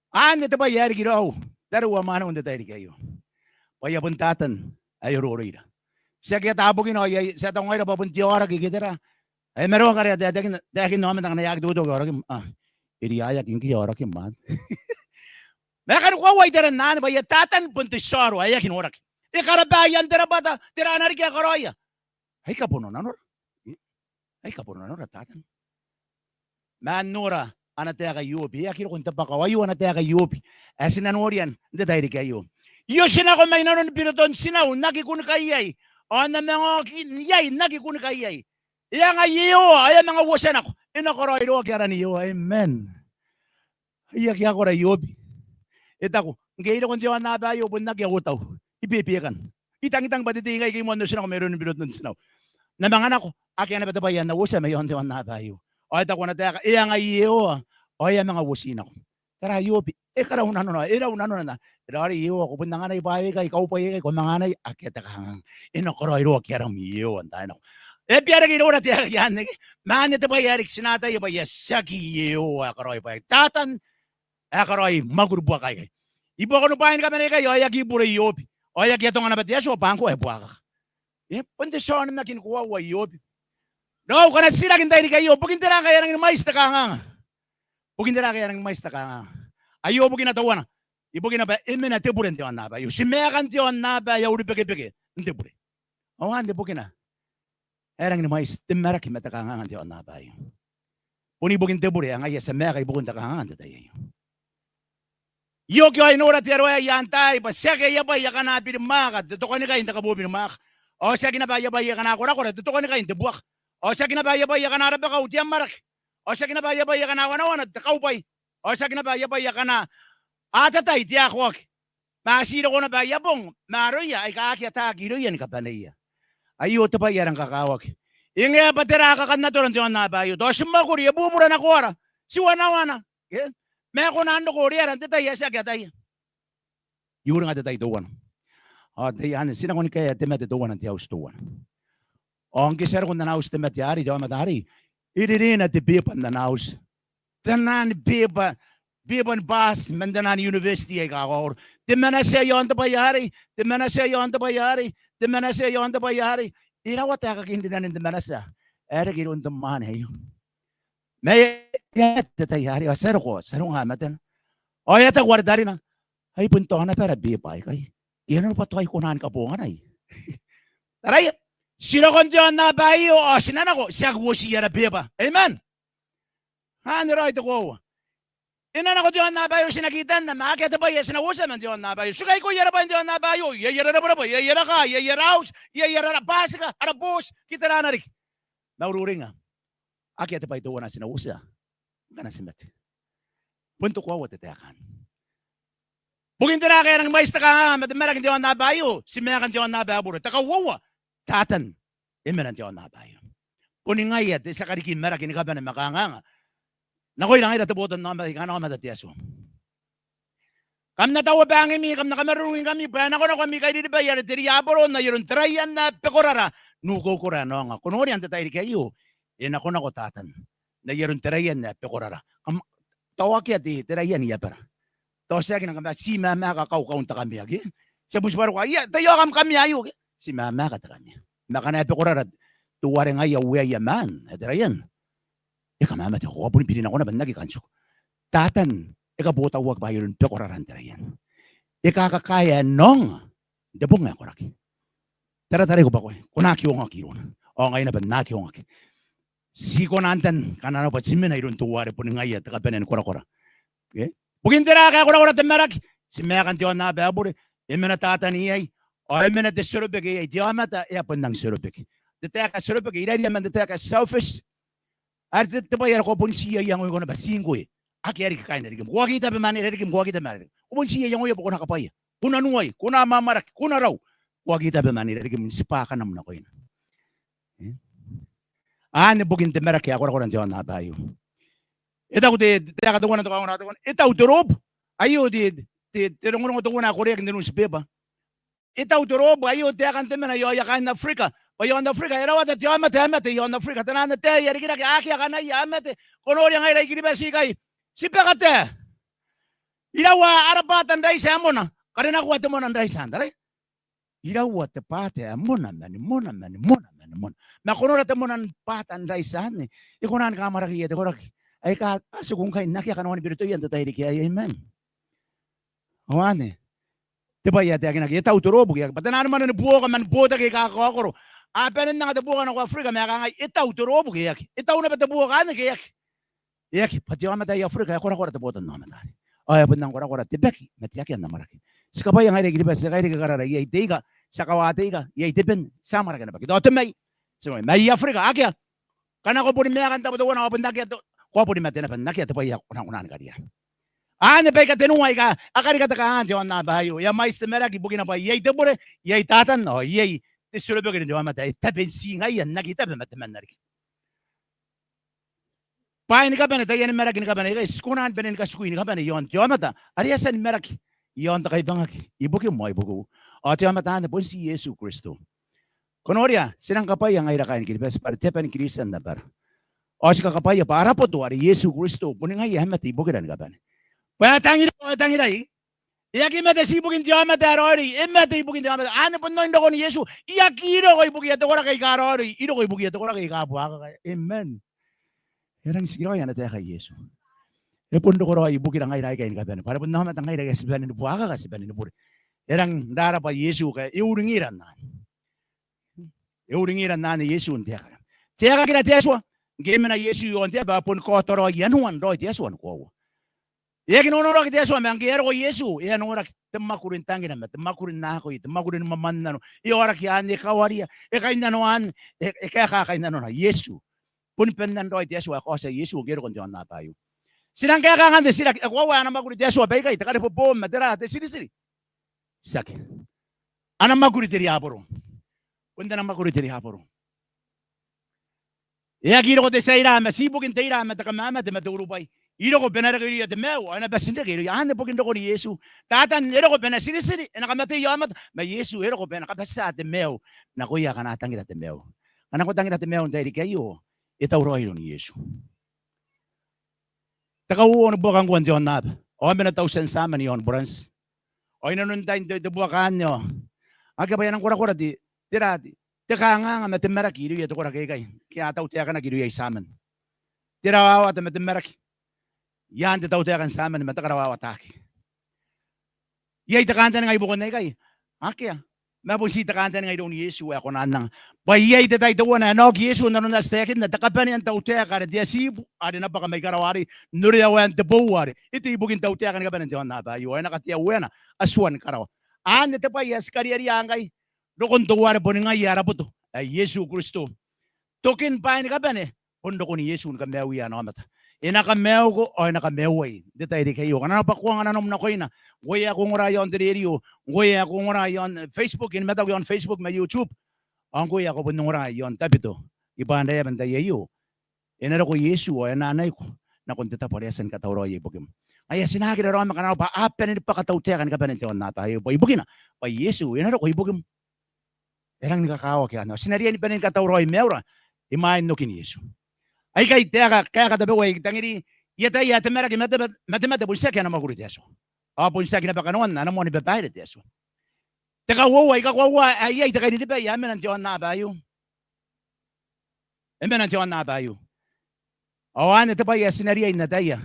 Anne te bwai ae riki raou, tariu ao mwaneu, n te tairiki aio. Bwa e a bon Tatan ae e orooroira. Ti aki ata bukina ao iai, ti ata ngaira bwa bon te aoraki ke tera. Ae maroaka are a taekinna, taekinna aomata ngkana e aki teuteu ke aorakim. A, e riai, e aki ngke aorakim, ma. Ma e kani koaua iteran anne bwa e a Tatan bon te tia aoro ae aki noraki. E karaba ian te rabwata, tera ana riki ae karaoia. Ai kabono nanora. Ai kabono nanora Tatan. Ma nora ana taeka Iobi, e aki roko n te bwaka, ao aio ana taeka Iobi ae ti na noria n te tairiki aio. Io, ti nako mai nanoni biroton tinau n aki kunnikaiai, ao N na manga oki iai n aki kunnikaiai. E anga Iehova, ao e a manga uotia nako. E na karaoiroaki aran Iehova. Amen. Ai aki akora Iobi. E taku, ngke I roko n te aonnaba aio bon akea uotau. I bebekan. I tangitang bwa te tei ngkai ke I moan otinako mairoun biroton tinau. N na manga nako, akea naba te bwai ae N na uotia mai aon te aonnaba aio. Ao e taku ana taeka, e anga Iehova, ao e a manga uoti nako. Tara Iobi, e karau nanona, e rau nanona. E raoiroi Iehova, ko bon anganai bwaai aikai, kaubwai aikai, ko manga anai, akea te kanganga. E na karaoiroaki aram Iehova n taai nako. E bia reke iroura te aeka anne ke, ma anne te bwai ae riki, ti na ataia bwa e a tiaki Iehova ae karaoi bwaai. Tatan ae karaoi mwakuri buaka aikai. I buakoni bwaai ni kabane aikai, ao e aki bure Iobi. Ao e aki atonga naba te Atua bwa ngkoa e buakaka. E, bon te tia onimaki ni koaua Iobi. Raou, ko na titiraki n tairiki aio, bukin tera ngkai e rangi ni mwaiti te kanganga? Bukin tera ngkai e rangi ni mwaiti te kanganga? Aio bukina teuana. Ibukina bwa e mena te bure n te aonnaba aio. Ti maeka n te aonnaba ae a uribekebeke n te bure. Ao anne bukina ae rangi ni mwaiti te maraki ma te kanganga n te aonnaba aio. Bon ibukin te bure ae ngaia ti a maeka ibukin te kanganga n te tai aio. Ioki, ao e nora te aro aei i aan taai bwa tiaki aia bwai akana birimwaaka te tokanikai n te kabobirimwaaka. Ao tiaki naba aia bwai akana korakora te tokanikai n te buaka. Ao tiaki naba aia bwai akana rabakau te amwarake. Ao tiaki naba aia bwai akana wanawana te kaubwai. Ao tiaki naba aia bwai akana atatai te akoaki. Ma ti roko naba aia bong ma aroia aika aki ataaki irouia ni kabaneia. Aio te bwai ae rang kakawaki. E ngae bwa tera ae kakannatora n te aonnaba aio? Tao ti mwakuri, e bubura nakoara, ti wanawana. Ke? Ma e kona n roko oreara n te tai ae ti aki ataia. I uringa te tai teuana. Ao te, anne ti nako ni kaea te mate teuana n te auti teuana. Ao ngke ti a roko n ana auti te mate arei, te aomata arei, e rinena te beba n ana auti. Taian beba, beba ni bati man taian university aika kakaokoro. Te manatia i aon te bwai arei, te manatia i aon te bwai arei, te manatia i aon te bwai arei. E rawata aekakin rinanon te manatia ae reke iroun te mwaane aio. Ma e a, e a te tai arei, ao ti a roko, ti a roko nga matena. Ao e a taku are tarina, ai bon tao naba ara beba aikai. E a nano bwa tao I kona ni kabonganai. Taraia, ti roko n te aonnaba aio, ao ti na nako, ti aki uoti ara beba. Amen. Anne raoi te koaua. E na nako te aonnaba aio, ti na kitanna, ma akea te bwai ae ti na uotia man te aonnaba aio. Ti kaikoia ara bwai n te aonnaba aio, iai ara rebwerebwe, iai ara kaa, iai ara auti, iai ara, ara bwatika, ara booti, ke tera riki. Ma uringa, akea te bwai teuana ae ti na uotia ngkana ti mate. Bon te koaua te taeka anne. Bukin tera ngkai e rangi ni mwaiti te kanganga ma te maraki n te aonnaba aio? Ti maeka n te aonnaba ae bure. Te kauoua, Tatan e mena n te aonnaba aio. Boni ngaia te tia kariki maraki ni kabane ma kanganga nakoira ngaira te botannaomata aika ana aomata te Atua. Kam na taua bangimi, kam na kamarurungingkami, bwa e nakonako ami kairiribai are te riaboro n ai aron te raian ae bekorara n ukoukora ae na aonga. Ko noria n te tairiki aio, e nakonako Tatan n ai aron te raian ae bekorara. Kam, tao akea te, te raian i abara. Tao tiaki nang kamaea, ti mamaka kaukaun te kamea ke? Ti a bon tibwa roko, ia, tao kam kamea aio ke? Ti mamaka te kamea. Ma ngkana e bekorara teuare ngaia ueaia maan ae te raian, e kamamate, ao ko a boni biri nako naba n aki kan tiku. Tatan e kabotauaki bwa ai aron bekoraran te raian. E kakakaea ae n aonga n te bong ae koraki. Taratara iko bwa ko, ko na aki ongaki irouna. Ao ngai naba N na aki ongaki. Ti kona n tan kananoa bwa ti mena iroun teuare boni ngaia te kabanea ni korakora. Ke? Bukin tera ngkai e korakora te maraki? Ti maeka n te aonnaba ae bure, e mena Tatan iai, ao e mena te tiorobeke iai, te aomata e a bon nang tiorobeke. Te taeka tiorobeke, iraria man te taeka selfish. Are te, te bwai are ko a bon tia iangoiko naba, ti ngkoe. Akea riki kaain rarikim. Ko aki tabe ma aneia rarikim, ko aki tabe ma aneia rarikim. Ko bon tia iangoia bwa ko na kabwaia. Ko na nuai, ko na amwamwarake, ko na rau. Ko aki tabe ma aneia rarikim, n tibwa kanam nakoina. E? Anne bukin te maraki ae korakora n te aonnaba aio. E taku te, te taeka teuana, te kaongora teuana. E tau te roobu. Aio te, te, te rongorongo teuana ae koreaki n te newspaper. E tau te roobu, aio taekan te mena i aoia kaain Aberika. Bwa i aon Aberika, e rawata te aomata ae mate i aon Aberika. Taian ataei a rikirake, akea kanaia, a mate. Ko noria ngaira I-Kiribati ikai. Ti bakatae. Iraua ara bwata n raiti ae mona. Karenakoa te mona n raiti anne, taraia. Iraua te bwata ae mona, mani mona, mani mona, mani mona. Ma ko nora te mona n bwata n raiti anne. E kona ni kamwarakeia te koraki. Aika a tiku ngkai n akea kanoan beritoia n te tairiki aei, amen. Ao anne te bwai ae taekinaki, e tau te roobu ke e aki. Bwa taian mwane ni buoka man botaki aika kakaokoro. A bane n anga te buoka nako Aberika ma e kangai, e tau te roobu ke e aki. E tau naba te buoka anne ke e aki. E aki, bwa te aomata ae Aberika e korakora te botannaomata arei. Ao e bon nang korakora te baki ma te akea n amwarake. Ti kabwaia ngaira I-Kiribati, ti a kairiki karara, iai te ika, ti a kawa te ika, iai te ben, ti a amwarake naba ke. Tao te mai, ti noi, mai Aberika, akea. Ngkana ko boni maeka n tabo teuana ao bon akea te, ko a boni mate naba n akea te bwai ae ko na, ko na ni kariaia. Anne baika tenua aika a karika te kanganga n te aonnaba aio. E a mwaiti te maraki ibukina bwa iai te bure, iai Tatan, ao iai te tiorobeke iroun te aomata ae tabe n ti ngaia n aki tabe ma temanna riki. Bwaai ni kabane, taiani maraki ni kabane aikai, ti kona ni bane ni katikui ni kabane i aon te aomata are e a tia ni maraki i aon te kaibangaki ibukim ao ibukiu. Ao te aomata anne bon ti Iesu Kristo. Ko noria, ti nang kabwaia ngaira kaain Kiribati bwa are te aba ni Kristian abara. Ao ti kakabwaia bwa ara boto are Iesu Kristo boni ngaia ae mate ibukira ni kabane. Bwa e tangira, e tangirai. E aki mate ti ibukin te aomata ae raoiroi, e mate ibukin te aomata. Anne bon oin rokon Iesu, I aki roko ibukia te koraki aika raoiroi, I roko ibukia te koraki aika buakaka. Amen. E rangi n tikiraoi ana taeka Iesu. E bon roko raoi ibukira ngaira aikai ni kabane. Bwa are bon aomata ngaira aika ti bane ni buakaka, ti bane ni bure. E rangi n rarabwa Iesu ngkai e uringira n anne. E uringira n anne Iesu n taekana. Taekakira te Atua, ngke e mena Iesu i aon te aba ao boni kaota raoi anuan raoi te Atua ni koaua. E aki nonoraki te Atua ma ngke e a roko Iesu, e a noraki te mwakuri n tangira ma te mwakuri n akoi, te mwakuri ni mwamwannano. E aoraki anne, e kawaria, e kainnano anne, e, e kaeka kainnanona Iesu. Boni bannan raoi te Atua ae kaotia Iesu ngke e roko n te aonnaba aio. Ti nang kaeka anne, ti raki, e koaua ana mwakuri te Atua baikai, te kareboboom ma tera, te tiritiri. Tiaki. Ana mwakuri te riaboro. Bon ana mwakuri te riaboro. E aki roko te tia ira ma ti ibukin te ira ma te kamamate ma te urubwai. I roko bwa e na reke irouia te maiu, ao e na bati n reke irouia. Anne bokin rokon Iesu. Tatan e roko bwa e na tiritiri, e na kamateia aomata, ma Iesu e roko bwa e na kabatia te maiu nakoia akana tangira te maiu. Ngkana ko tangira te maiu n tairiki aio, e tauraoi iroun Iesu. Te kauoua ni buaka ngkoa n te aonnaba. Ao e mena tautia n tiamani i aon Buranti. Ao i nanon tain te, te buaka anne ao akea bwa e a nang korakora te, tera te, te kanganga ma te maraki irouia te koraki aikai. Ke a tautaekanaki irouia i Tiamani. Te rawawata ma te maraki. I aan te tautaeka n Tiamani ma te karawawataki. Iai te kantaninga i buakon aikai? Akea. Ma bon ti te kantaninga iroun Iesu ae kona n anga. Bwa iai te tai teuana ae e na oki Iesu n aron ae ti taekinna, te kabanea n tautaeka are te atibu, are e na bwaka mai karawa arei, n oreaoan te boua are e tei ibukin tautaeka ni kabane n te aonnaba aio, ao e na katea ueana Atuan karawa. Anne te bwai ae ti kariaria ngkai, rokon teuare boni ngaia ara boto, ae Iesu Kristo. Tokin bwaai ni kabane bon rokon Iesu ni kamaiuia ana aomata. E na kamaiuko ao e na kamaiuai n te tairiki aio. Ngkana arona bwa ko anga nanom nakoina, ngkoe ae ko ongora i aon te rerio, ngkoe ae ko ongora i aon Facebook, e na mataku i aon Facebook ma YouTube, ao ngkoe ae ko bon ongora i aon Tabiteuea Banraeaba n te tai aio, e na roko Iesu ao e na anaiko nakon te tabo are e a tia ni katauraoia ibukim. Ngaia ti na aki raraoma ngkana arona bwa a bane ni bwaka tautaeka ni kabane n te aonnaba aio, bwa ibukina bwa Iesu e na roko ibukim. E rangi ni kakawaki anne. Ao ti na riai ni bane ni katauraoi maiura imwain okin Iesu. Aikai taeka, kaeka tabeua ae I tangiri, I ataia ae te maraki ma te, ma te mate bon tiaki ana mwakuri te Atua. Ao bon tiaki naba kanoan ana moan babaire te Atua. Te kauoua, I kakoaua ae iai te kairiribai ae mena n te aonnaba aio. E mena n te aonnaba aio. Ao anne te bwai ae ti na riai n ataia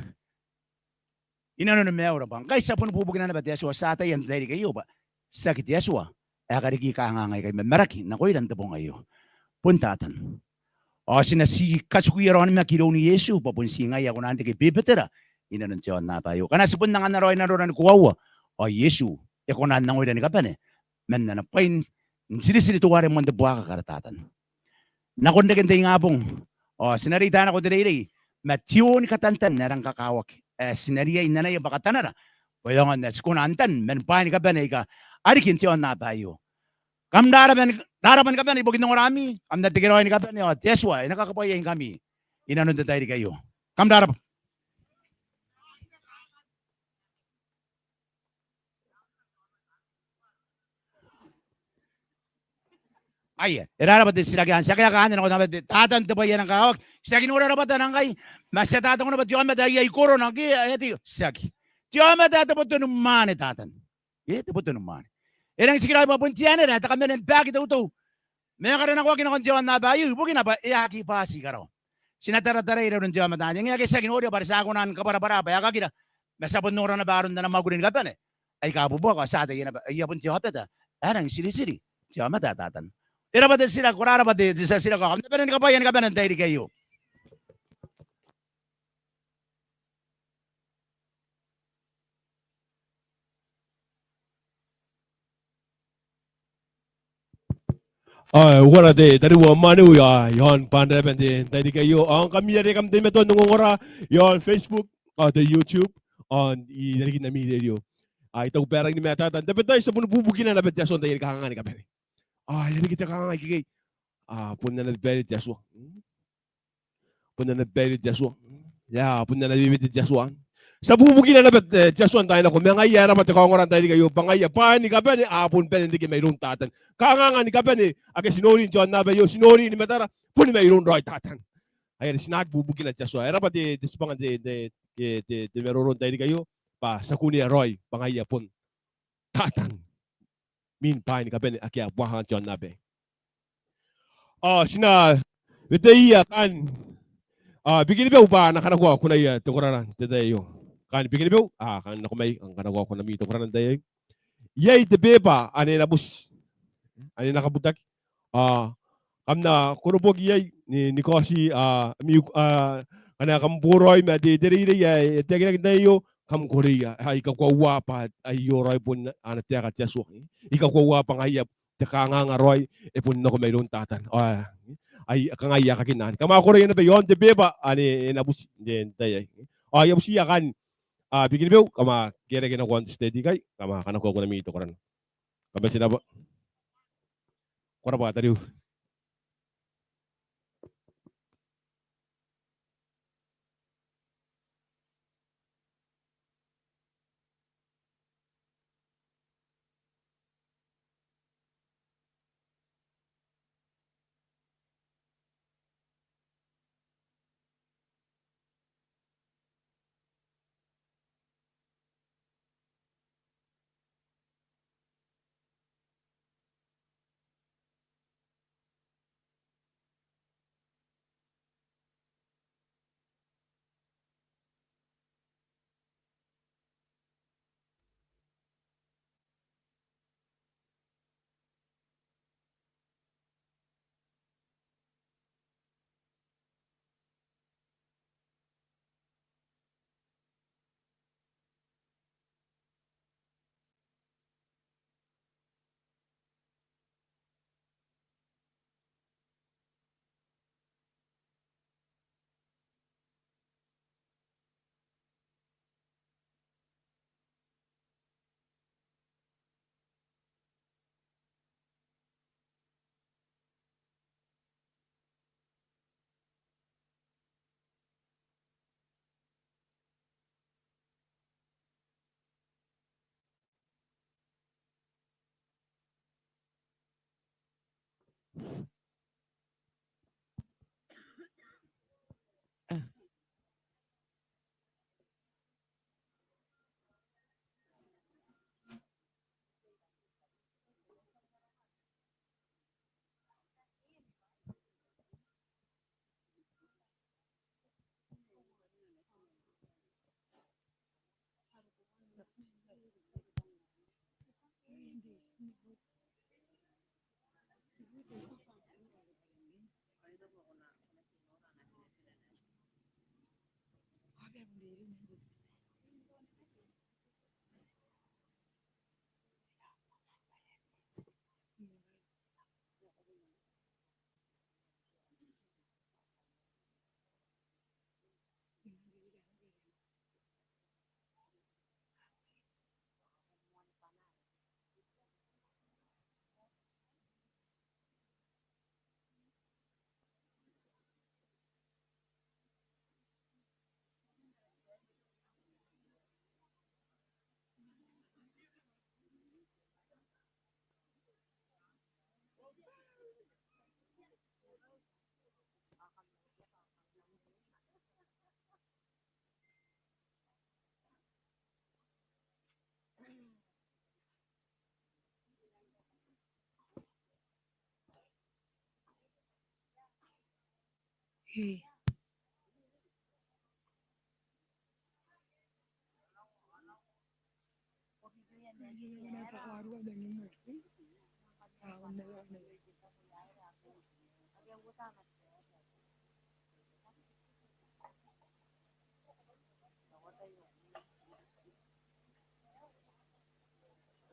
i nanoni maiura bwa ngkai ti a boni bubukina naba te Atua, ti a ataia n te tairiki aio bwa tiaki te Atua ae kariki kanganga aikai ma maraki nakoira n te bong aio. Bon Tatan. Ao ti na ti katikua ara onimaki iroun Iesu bwa bon ti ngaia ae kona n reke bebetera i nanon te aonnaba aio. Ngkana ti bon anganna raoi nanora ni koaua, ao Iesu e kona n angoira ni kabane man ana bwai n tiritiri teuare moan te buakaka ara Tatan. Nakon reken te ingabong ao ti na reita nako te reirei ma te onikatantan ae rang kakawaki ae ti na riai n anaia bwa katanara bwa e aonga n ae ti kona n tan man bwaai ni kabane aika a riki n te aonnaba aio. Kam rarabwa ni, rarabwa ni kabane ibukin ongorami, kam na tekeraoi ni kabane ao te Atua e na kakabwaiaingkami i nanon te tairiki aio. Kam rarabwa. Aia, e rarabwa te titiraki anne, ti aki aka anne nako naba te Tatan te bwai ae rang kakawaki. Ti aki nora rabwatana ngkai, ma ti a tatango naba te aomata ae iai korona ke ae te, ti aki. Te aomata ae te botonimwaane Tatan. E, te botonimwaane. E rangi n tikiraoi bwa bon te anera ae te kamanenibaki teuteu ma e karanakoaki nakon te aonnaba aio ibukina bwa e a aki bwati i karawa. Ti na tarataraia iroun te aomata anne ngke ake ti aki noria bwa are ti a kona ni kabwarabwara bwa e a kakira, ma ti a bon nora naba aron ana mwakuri ni kabane aika bubuaka, ti ataia naba aia bon te aomata ae rangi n tiritiri te aomata ae Tatan. E rabwa te titiraki, ko rarabwa te, te titiraki, kam na bane ni kabwaia ni kabane n te tairiki aio. Ao uara te tariu ao mwaneu i aon Banraeaba n te tairiki aio, ao ngkami are kam teimatoa n ongongora i aon Facebook ao te YouTube ao i rarikin ami rerio. Ao I taku bwa e rangi ni matata n tabetai ti a boni bubukina naba te Atua n taian kanganga ni kabane. Ao e a reke te kanganga ikekei. Ao bon ana babaire te Atua. Bon ana babaire te Atua. Ia, bon ana wewete te Atua. Ti a bubukina naba te, te Atua n taai nako, ma ngaia ae raba te kaongora n tairiki aio bwa ngaia bwaai ni kabane a bon bane n reke mairoun Tatan. Kanganga ni kabane ake ti nori n te aonnaba aio, ti nori ni matara, boni mairoun raoi Tatan. Ai are ti na aki bubukina te Atua. E raba te, te tibwanga n te, te, te, te, te maroro n tairiki aio bwa ti a kunea raoi bwa ngaia bon Tatan mwin bwaai ni kabane ake a buakaka n te aonnaba. Ao ti na weteia kaain Bikenibeu bwa a na kanakoa kunaia te korara n te tai aio. Kaain Bikenibeu, a, kam nako mai, kam kanakoa kunami te korara n te tai aio. Iai te beeba ane e na buti, ane e na kabutaki. Ao kam na koroboki iai ni, ni kaoti, a, ami, a, ngkana kam boraoi ma te, te reirei ae e taekinaki n te tai aio, kam koreia. Ai kakoaua bwa aio raoi bon ana taeka te Atua. I kakoaua bwa ngaia te kanganga raoi e bon nako mairoun Tatan. Ao ai kangai aekakin anne. Kam a koreia naba i aon te beeba ane e na buti n te, n te tai aei. Ao I a butiia kaain, a, Bikenibeu, kam a kerake nako aon te stage ikai, kam a kanakoa kunami te korara. Kam bati n rabwa. Ko rabwa tariu.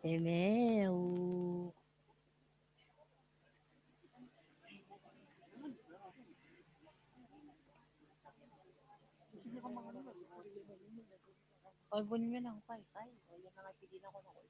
Emeu. Ao bon mena ngkai, kai, ao I a manga tiri nako nako.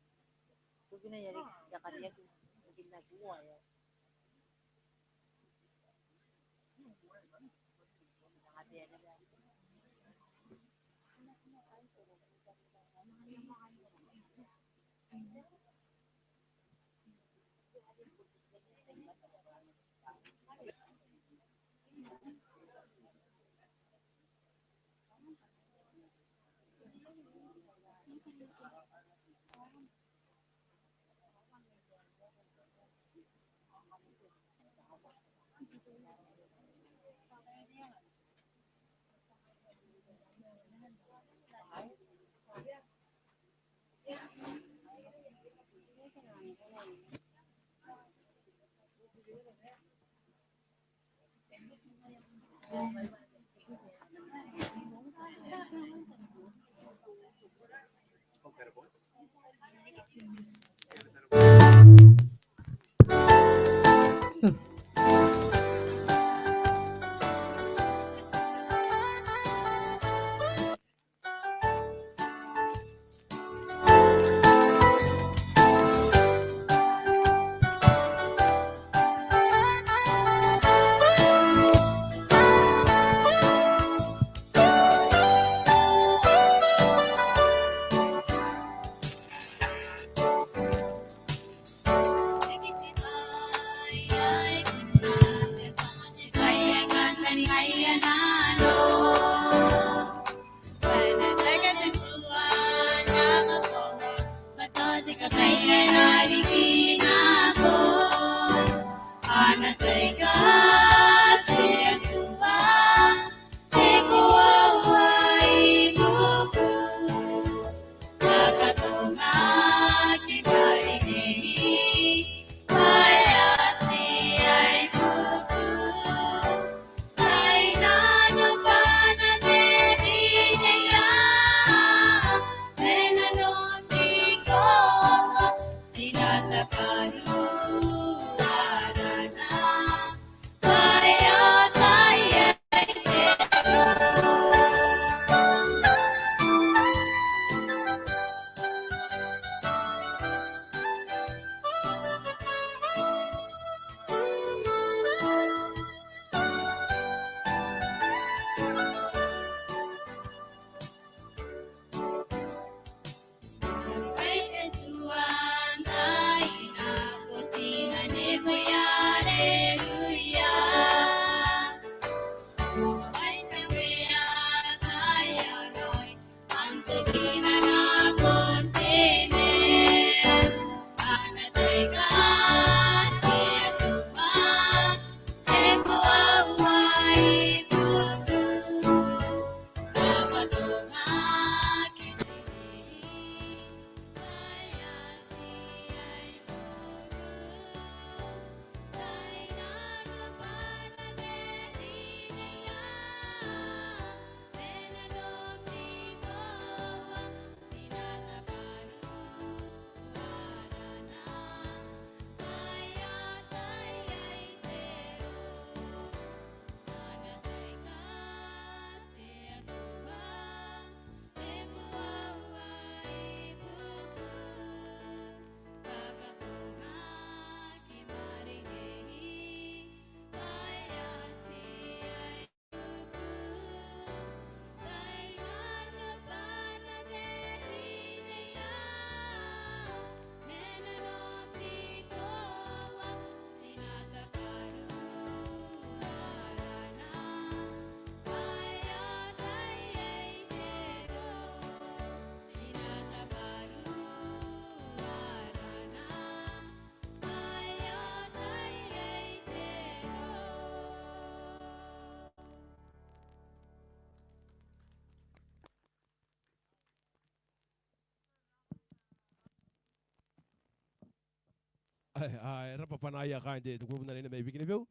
Ao e rab'a b'anaia kaain te kurubu n anene mai Bikenibeu.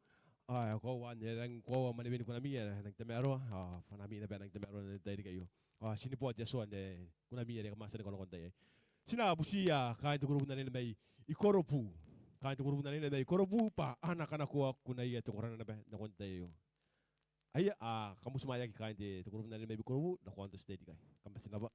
Ao e koaua n e rangi ni koaua manewen kunami ae e rangi n tamaroa. Ao b'anami naba ae e rangi n tamaroa n te tairiki aio. Ao ti ni boo te Atua n kunami are kam a tia ni kanakoa n te tai aei. Ti na butiia kaain te kurubu n anene mai Ikorobu. Kaain te kurubu n anene mai Ikorobu b'a a na kanakoa kunaia te korana naba nakon te tai aio. Aia, a, kam butimwaeaki kaain te kurubu n anene mai Ikorobu nakon te tai aei. Kam bati n rab'a.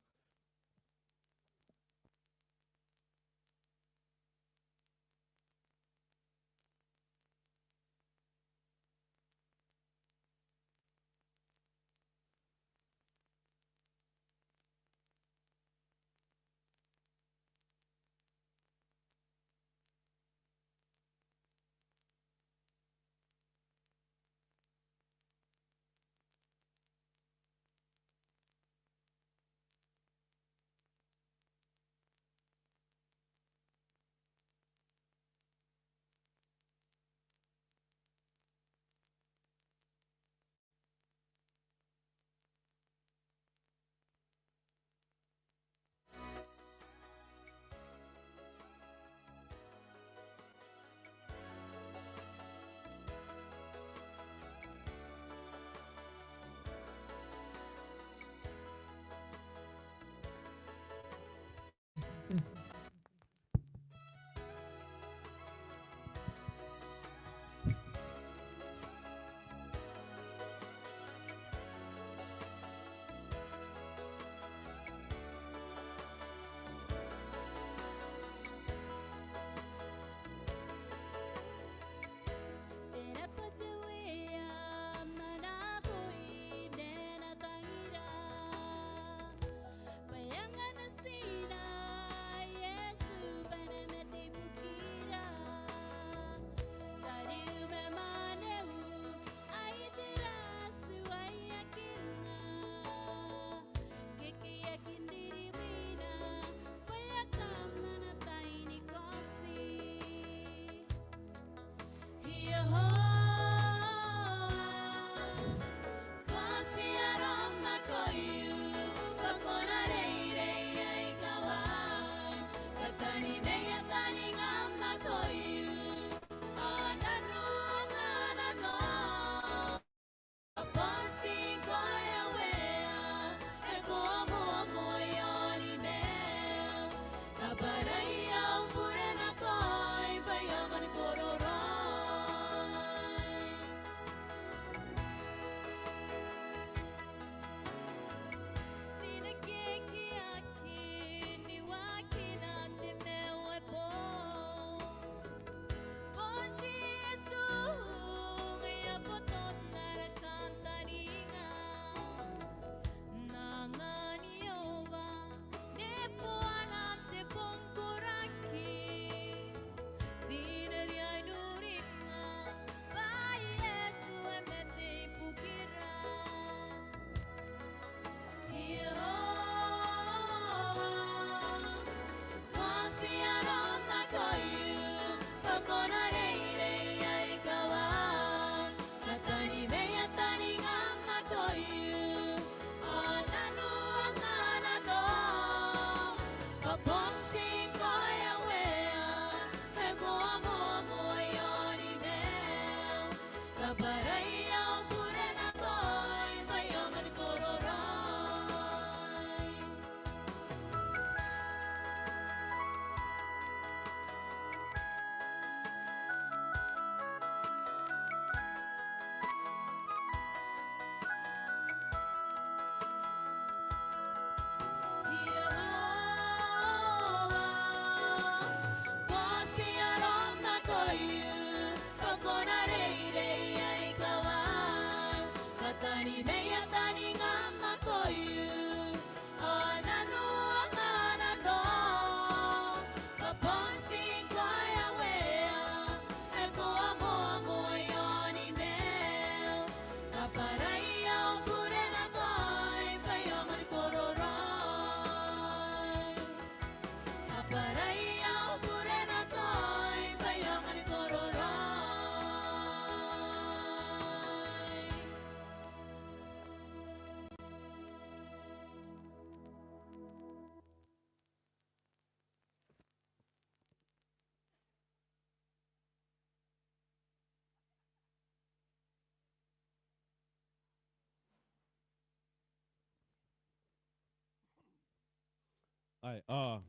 Ae, ao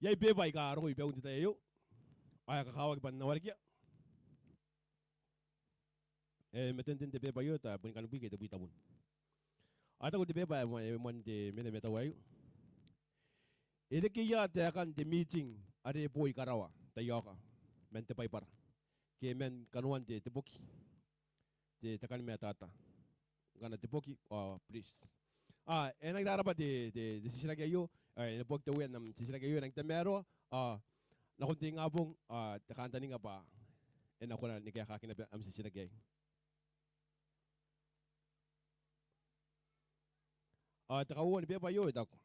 iai beba aika roko ibaun te tai aio. Ao e kakawaki bwa N na warekia. E, matenten te beba aio, tabun kanibwi ke tebwi tabun. Ao e taku te beba ae moan, e moan te mena ma tau aio. E reke ia taekan te meeting are e bo i karawa, tai aoka, man te Baibara. Ke man kanoan te, te boki. Te, te kani matata. Ngkana te boki, ao please. Ao, e nang raraba te, te, te titiraki aio, ao, e na boaki te uea n am titiraki aio, e nang tamaroa, ao, nakon te ingabong, ao, te kantaninga bwa e na kona ni kaekaki naba am titiraki aei. Ao, te kauoua ni beba aio e taku.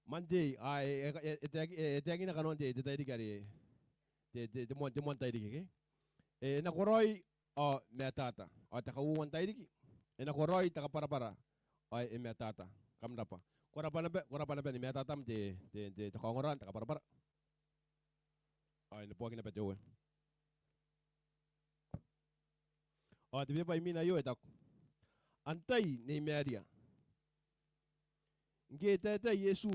Monday, ao, e, e, e, e taekina, e, e taekina kanoan te, te tairiki are, te, te, te moan, te moan tairiki, ke? E, e nakoraoi, ao, matata. Ao, te kauoua n tairiki. E nakoraoi te kabwarabwara. Ao, e matata. Kam rabwa. Ko rabwa naba, ko rabwa naba ni matatam te, te, te, te kaongora n te kabwarabwara. Ao, e na boaki naba te uea. Ao, te beba imwina aio e taku. Antai Nei Maria? Ngke e taetae Iesu,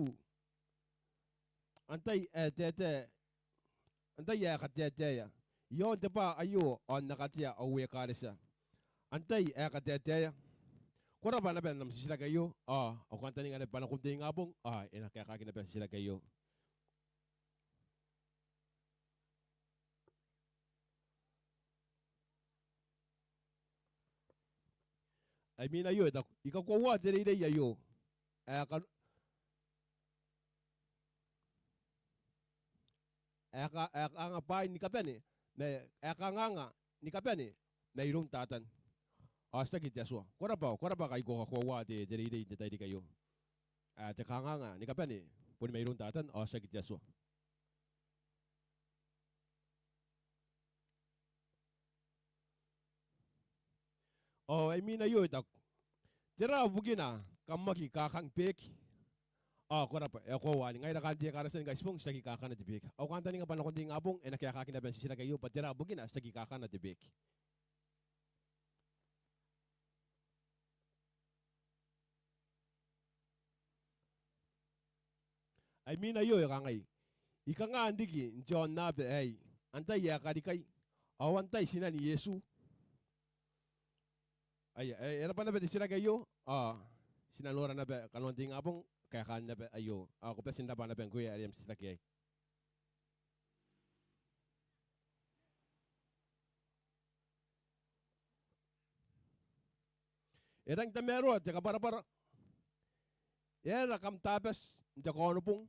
antai ae taetae, antai ae kataetaea? I aon te bwa aio ao N na katea au ekaretia. Antai ae kataetaea? Ko rabwa naba n am titiraki aio, ao, au kantaninga naba bwa nakon te ingabong, ao, e na kaekaki naba titiraki aio. Ai imwina aio e taku, I kakoaua te reirei aio. Ae ka, ae ka, ae kanga bwaai ni kabane, ma, ae kanganga ni kabane mairoun Tatan. Ao tiaki te Atua. Ko rabwa, ko rabwa ngkai ko kakoaua te, te reirei n te tairiki aio. Ae te kanganga ni kabane boni mairoun Tatan, ao tiaki te Atua. Ao ai imwina aio e taku, tera bukina kam aki kakang beeki? Ao ko rabwa, e koaua ni ngaira kaain te ekaretia ni Kaitibong ti aki kakana te beeki. Au kantaninga bwa nakon te ingabong e na kaekaki naba n titiraki aio bwa tera bukina ti aki kakana te beeki. Ai imwina aio e kangai, I kanga n riki n te aonnaba aei? Antai ae karikai? Ao antai tinan Iesu? Aia, e, e rabwa naba te titiraki aio, ao ti na nora naba kanoan te ingabong kaekaan naba aio. Ao ko bati n rabwa naba ngkoe are am titiraki aei. E rangi n tamaroa te kabwarabwara. E aera kam tabati n te Kaonobong?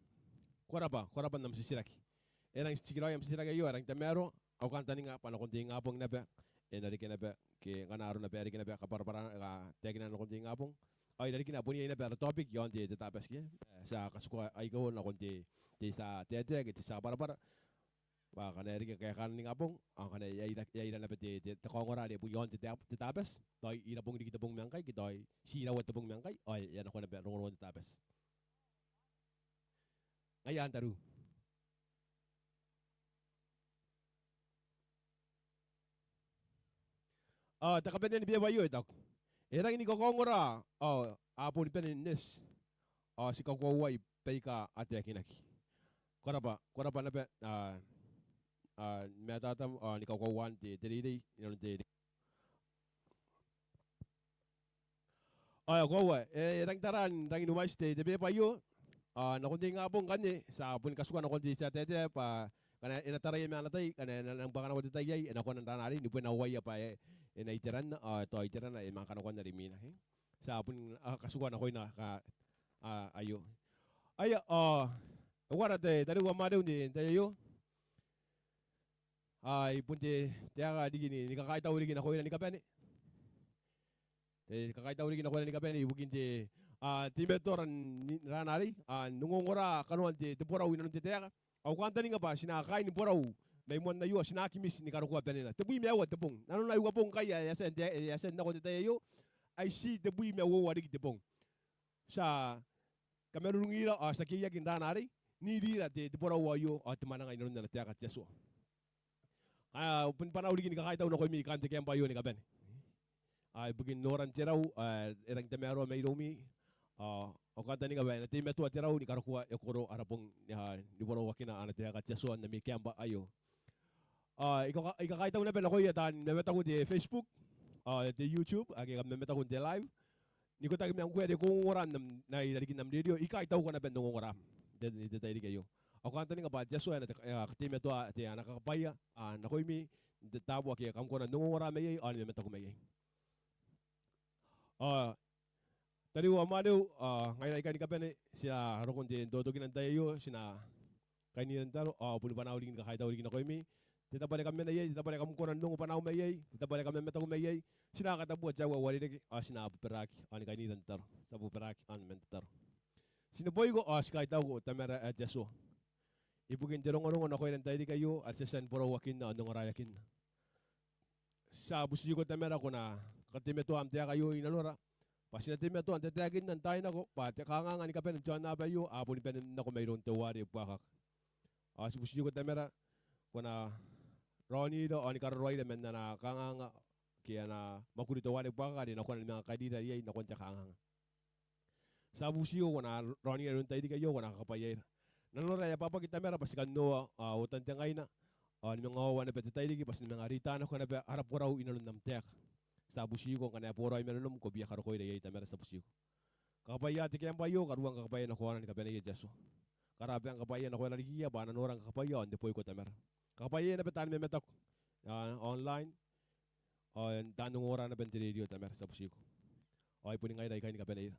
Ko rabwa, ko rabwa n am titiraki. E rangi n tikiraoi am titiraki aio, e rangi n tamaroa. Au kantaninga bwa nakon te ingabong naba e na reke naba, ke ngkana arona bwa e reke naba kabwarabwara, a, taekina nakon te ingabong. Ao irarikina bon iai naba ara topic i aon te, te tabati ke. E, ti a katikua aika uoua nakon te, te tia taetae ke te tia kabwarabwara. Bwa ngkana e reke kaekaan ningabong, ao ngkana e a ira, e a ira naba te, te, te kaongora are bon i aon te, te, te tabati, tao e ira bong riki te bong ma ngkai, ke tao ti iraua te bong ma ngkai, ao e a nako naba rongorongon te tabati. Ngaia anne tariu. Ao te kabanea ni beeba aio e taku, e rangi ni kakaongora, ao a boni bane n eti, ao ti kakoauai baika a taekinaki. Ko rabwa, ko rabwa naba, a, a, ni mataatam, ao ni kakoauan te, te reirei inanon te reirei. Ao e koaua, e, e rangi n tara n rangi ni waeti te, te beeba aio. Ao nakon te ingabong ngkanne, ti a boni katikua nakon te tia taetae bwa ngkana e na taraia ma ana tai, ngkana e na, e na bwaka nako te tai iai, e na kona n rana arei ni bwenauaia bwa e, e na iteranna, ao tao iteranna e manga kanakoa n are imwina, e. Ti a boni, a, katikua nakoina, a, aio. Aia, ao e uara te, tariu ma maiu n te, n te tai aio. Ao ai bon te, te taeka riki ni, ni kakaitau riki nakoira ni kabane. Te kakaitau riki nakoira ni kabane ibukin te, a, teimatoara n, n rana arei, a, n ongongora kanoan te, te borau inanon te taeka. Au kantaninga bwa ti na kaain borau mai moan aio, ti na aki miti ni karokoa banena. Tebwi ma aua te bong. Nanona ae uabong ngkai ae e a tia n te, e a tia n nako n te tai aio. Ai ti tebwi ma uoua riki te bong. Ti a kamarurungira, ao ti a kekeiaki n rana arei n irira te, te borau aio, ao te mwananga inanon ana taeka te Atua. Ao bon banau riki ni kakaitau nakoimi kaain te camp aio ni kabane. ao ibukin noran te rau, ao e rangi n tamaroa mairoumi, ao, ao kantaninga bwa e na teimatoa te rau ni karokoa e koro ara bong, ao ni bwarauakina ana taeka te Atua n ami kaembwa aio. Ao I kaka-, I kakaitau naba nakoia taan mamataku n te Facebook, ao te YouTube, ake kam mamataku n te live. N ikotaki ma ngkoe are ko ongora n am, n ai rarikin am rerio, I kaitauko naba n ongongoraam n te, n te tairiki aio. Ao kantaninga bwa te Atua e na te, e a kateimatoa te ana kakabwaia, ao nakoimi, n te tabo ake kam kona n ongongora maiai, ao ni mamataku maiai. Ao tariu ao mwaneu, ao ngaira ikai ni kabane, ti a roko n te, n totokina n tai aio, ti na kainira n tataro, ao boni bwanaau riki ni kakaitau riki nakoimi. Te tabo are kam mena iai, te tabo are kam kona n ongo bwanaau maiai, te tabo are kam mamataku maiai, ti na katabua te aua ae uarereke, ao ti na bobaraaki, ao ni kainira n tataro. Ti a bobaraaki, ao ni man tataro. Ti neboiko, ao ti kaitauko Tamara ae te Atua. Ibukin te rongorongo nakoira n tairiki aio, are ti a tia ni bwarauakinna, ao n ongoraeakinna. Ti a butiko Tamara ko na kateimatoa am taeka aio i nanora. Bwa ti na teimatoa n tataekinna n taai nako, bwa te kanganga ni kabane n te aonnaba aio, a boni bane nako mairoun teuare buakaka. Ao ti butiko Tamara, ko na raonira, ao ni kararoaira man ana kanganga, ke ana mwakuri teuare buakaka, are e na kona ni manga kairira iai nakon te kanganga. Ti a butiko ko na raonira iroun tairiki aio, ko na kakabwaiaira. Nanora e abwabwaki Tamara bwa ti kan noa, ao otan te ngaina, ao ni manga oua naba te tairiki, bwa ti na manga reita nako naba ara borau i nanon am taeka. Ti a butiko ngkana e boraoi ma nanom, ko bia karokoira iai Tamara, ti a butiko. Kakabwaia te kaembwa aio, karuang kakabwaia nakoana ni kabaneia te Atua. Karabang kakabwaia nakoira riki, bwa a na nora ngkana kakabwaia, ao n neboiko Tamara. Kakabwaia naba taan mamataku, a, online, ao n taan ongora naba n te rerio Tamara, ti a butiko. Ao ai boni ngaira ikai ni kabaneira.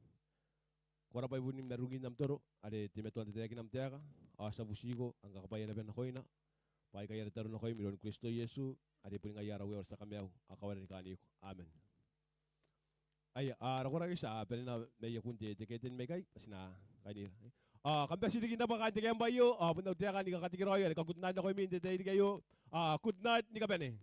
Ko rabwa i bunim marurungin am toro, are teimatoa n tataekina am taeka, ao ti a butiko, ao kakabwaia naba nakoina, bwa aikai ara tataro nakoim iroun Kristo Iesu, are boni ngaia ara Uea ao ara Tia Kamaiu, ao kawara ni kaaniko. Amen. Aia, a, rako rake ti a banena mai akun te, te keten mai ikai, bwa ti na kainira. A, kam bati riki n rabwa kaain te kaembwa aio, a, bon au taeka ni kakatekeraoi, ao ni kagoodnight nakoimi n te tairiki aio, a, goodnight ni kabane.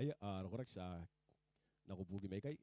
Aia, a, rako rake ti a nako buki mai ikai,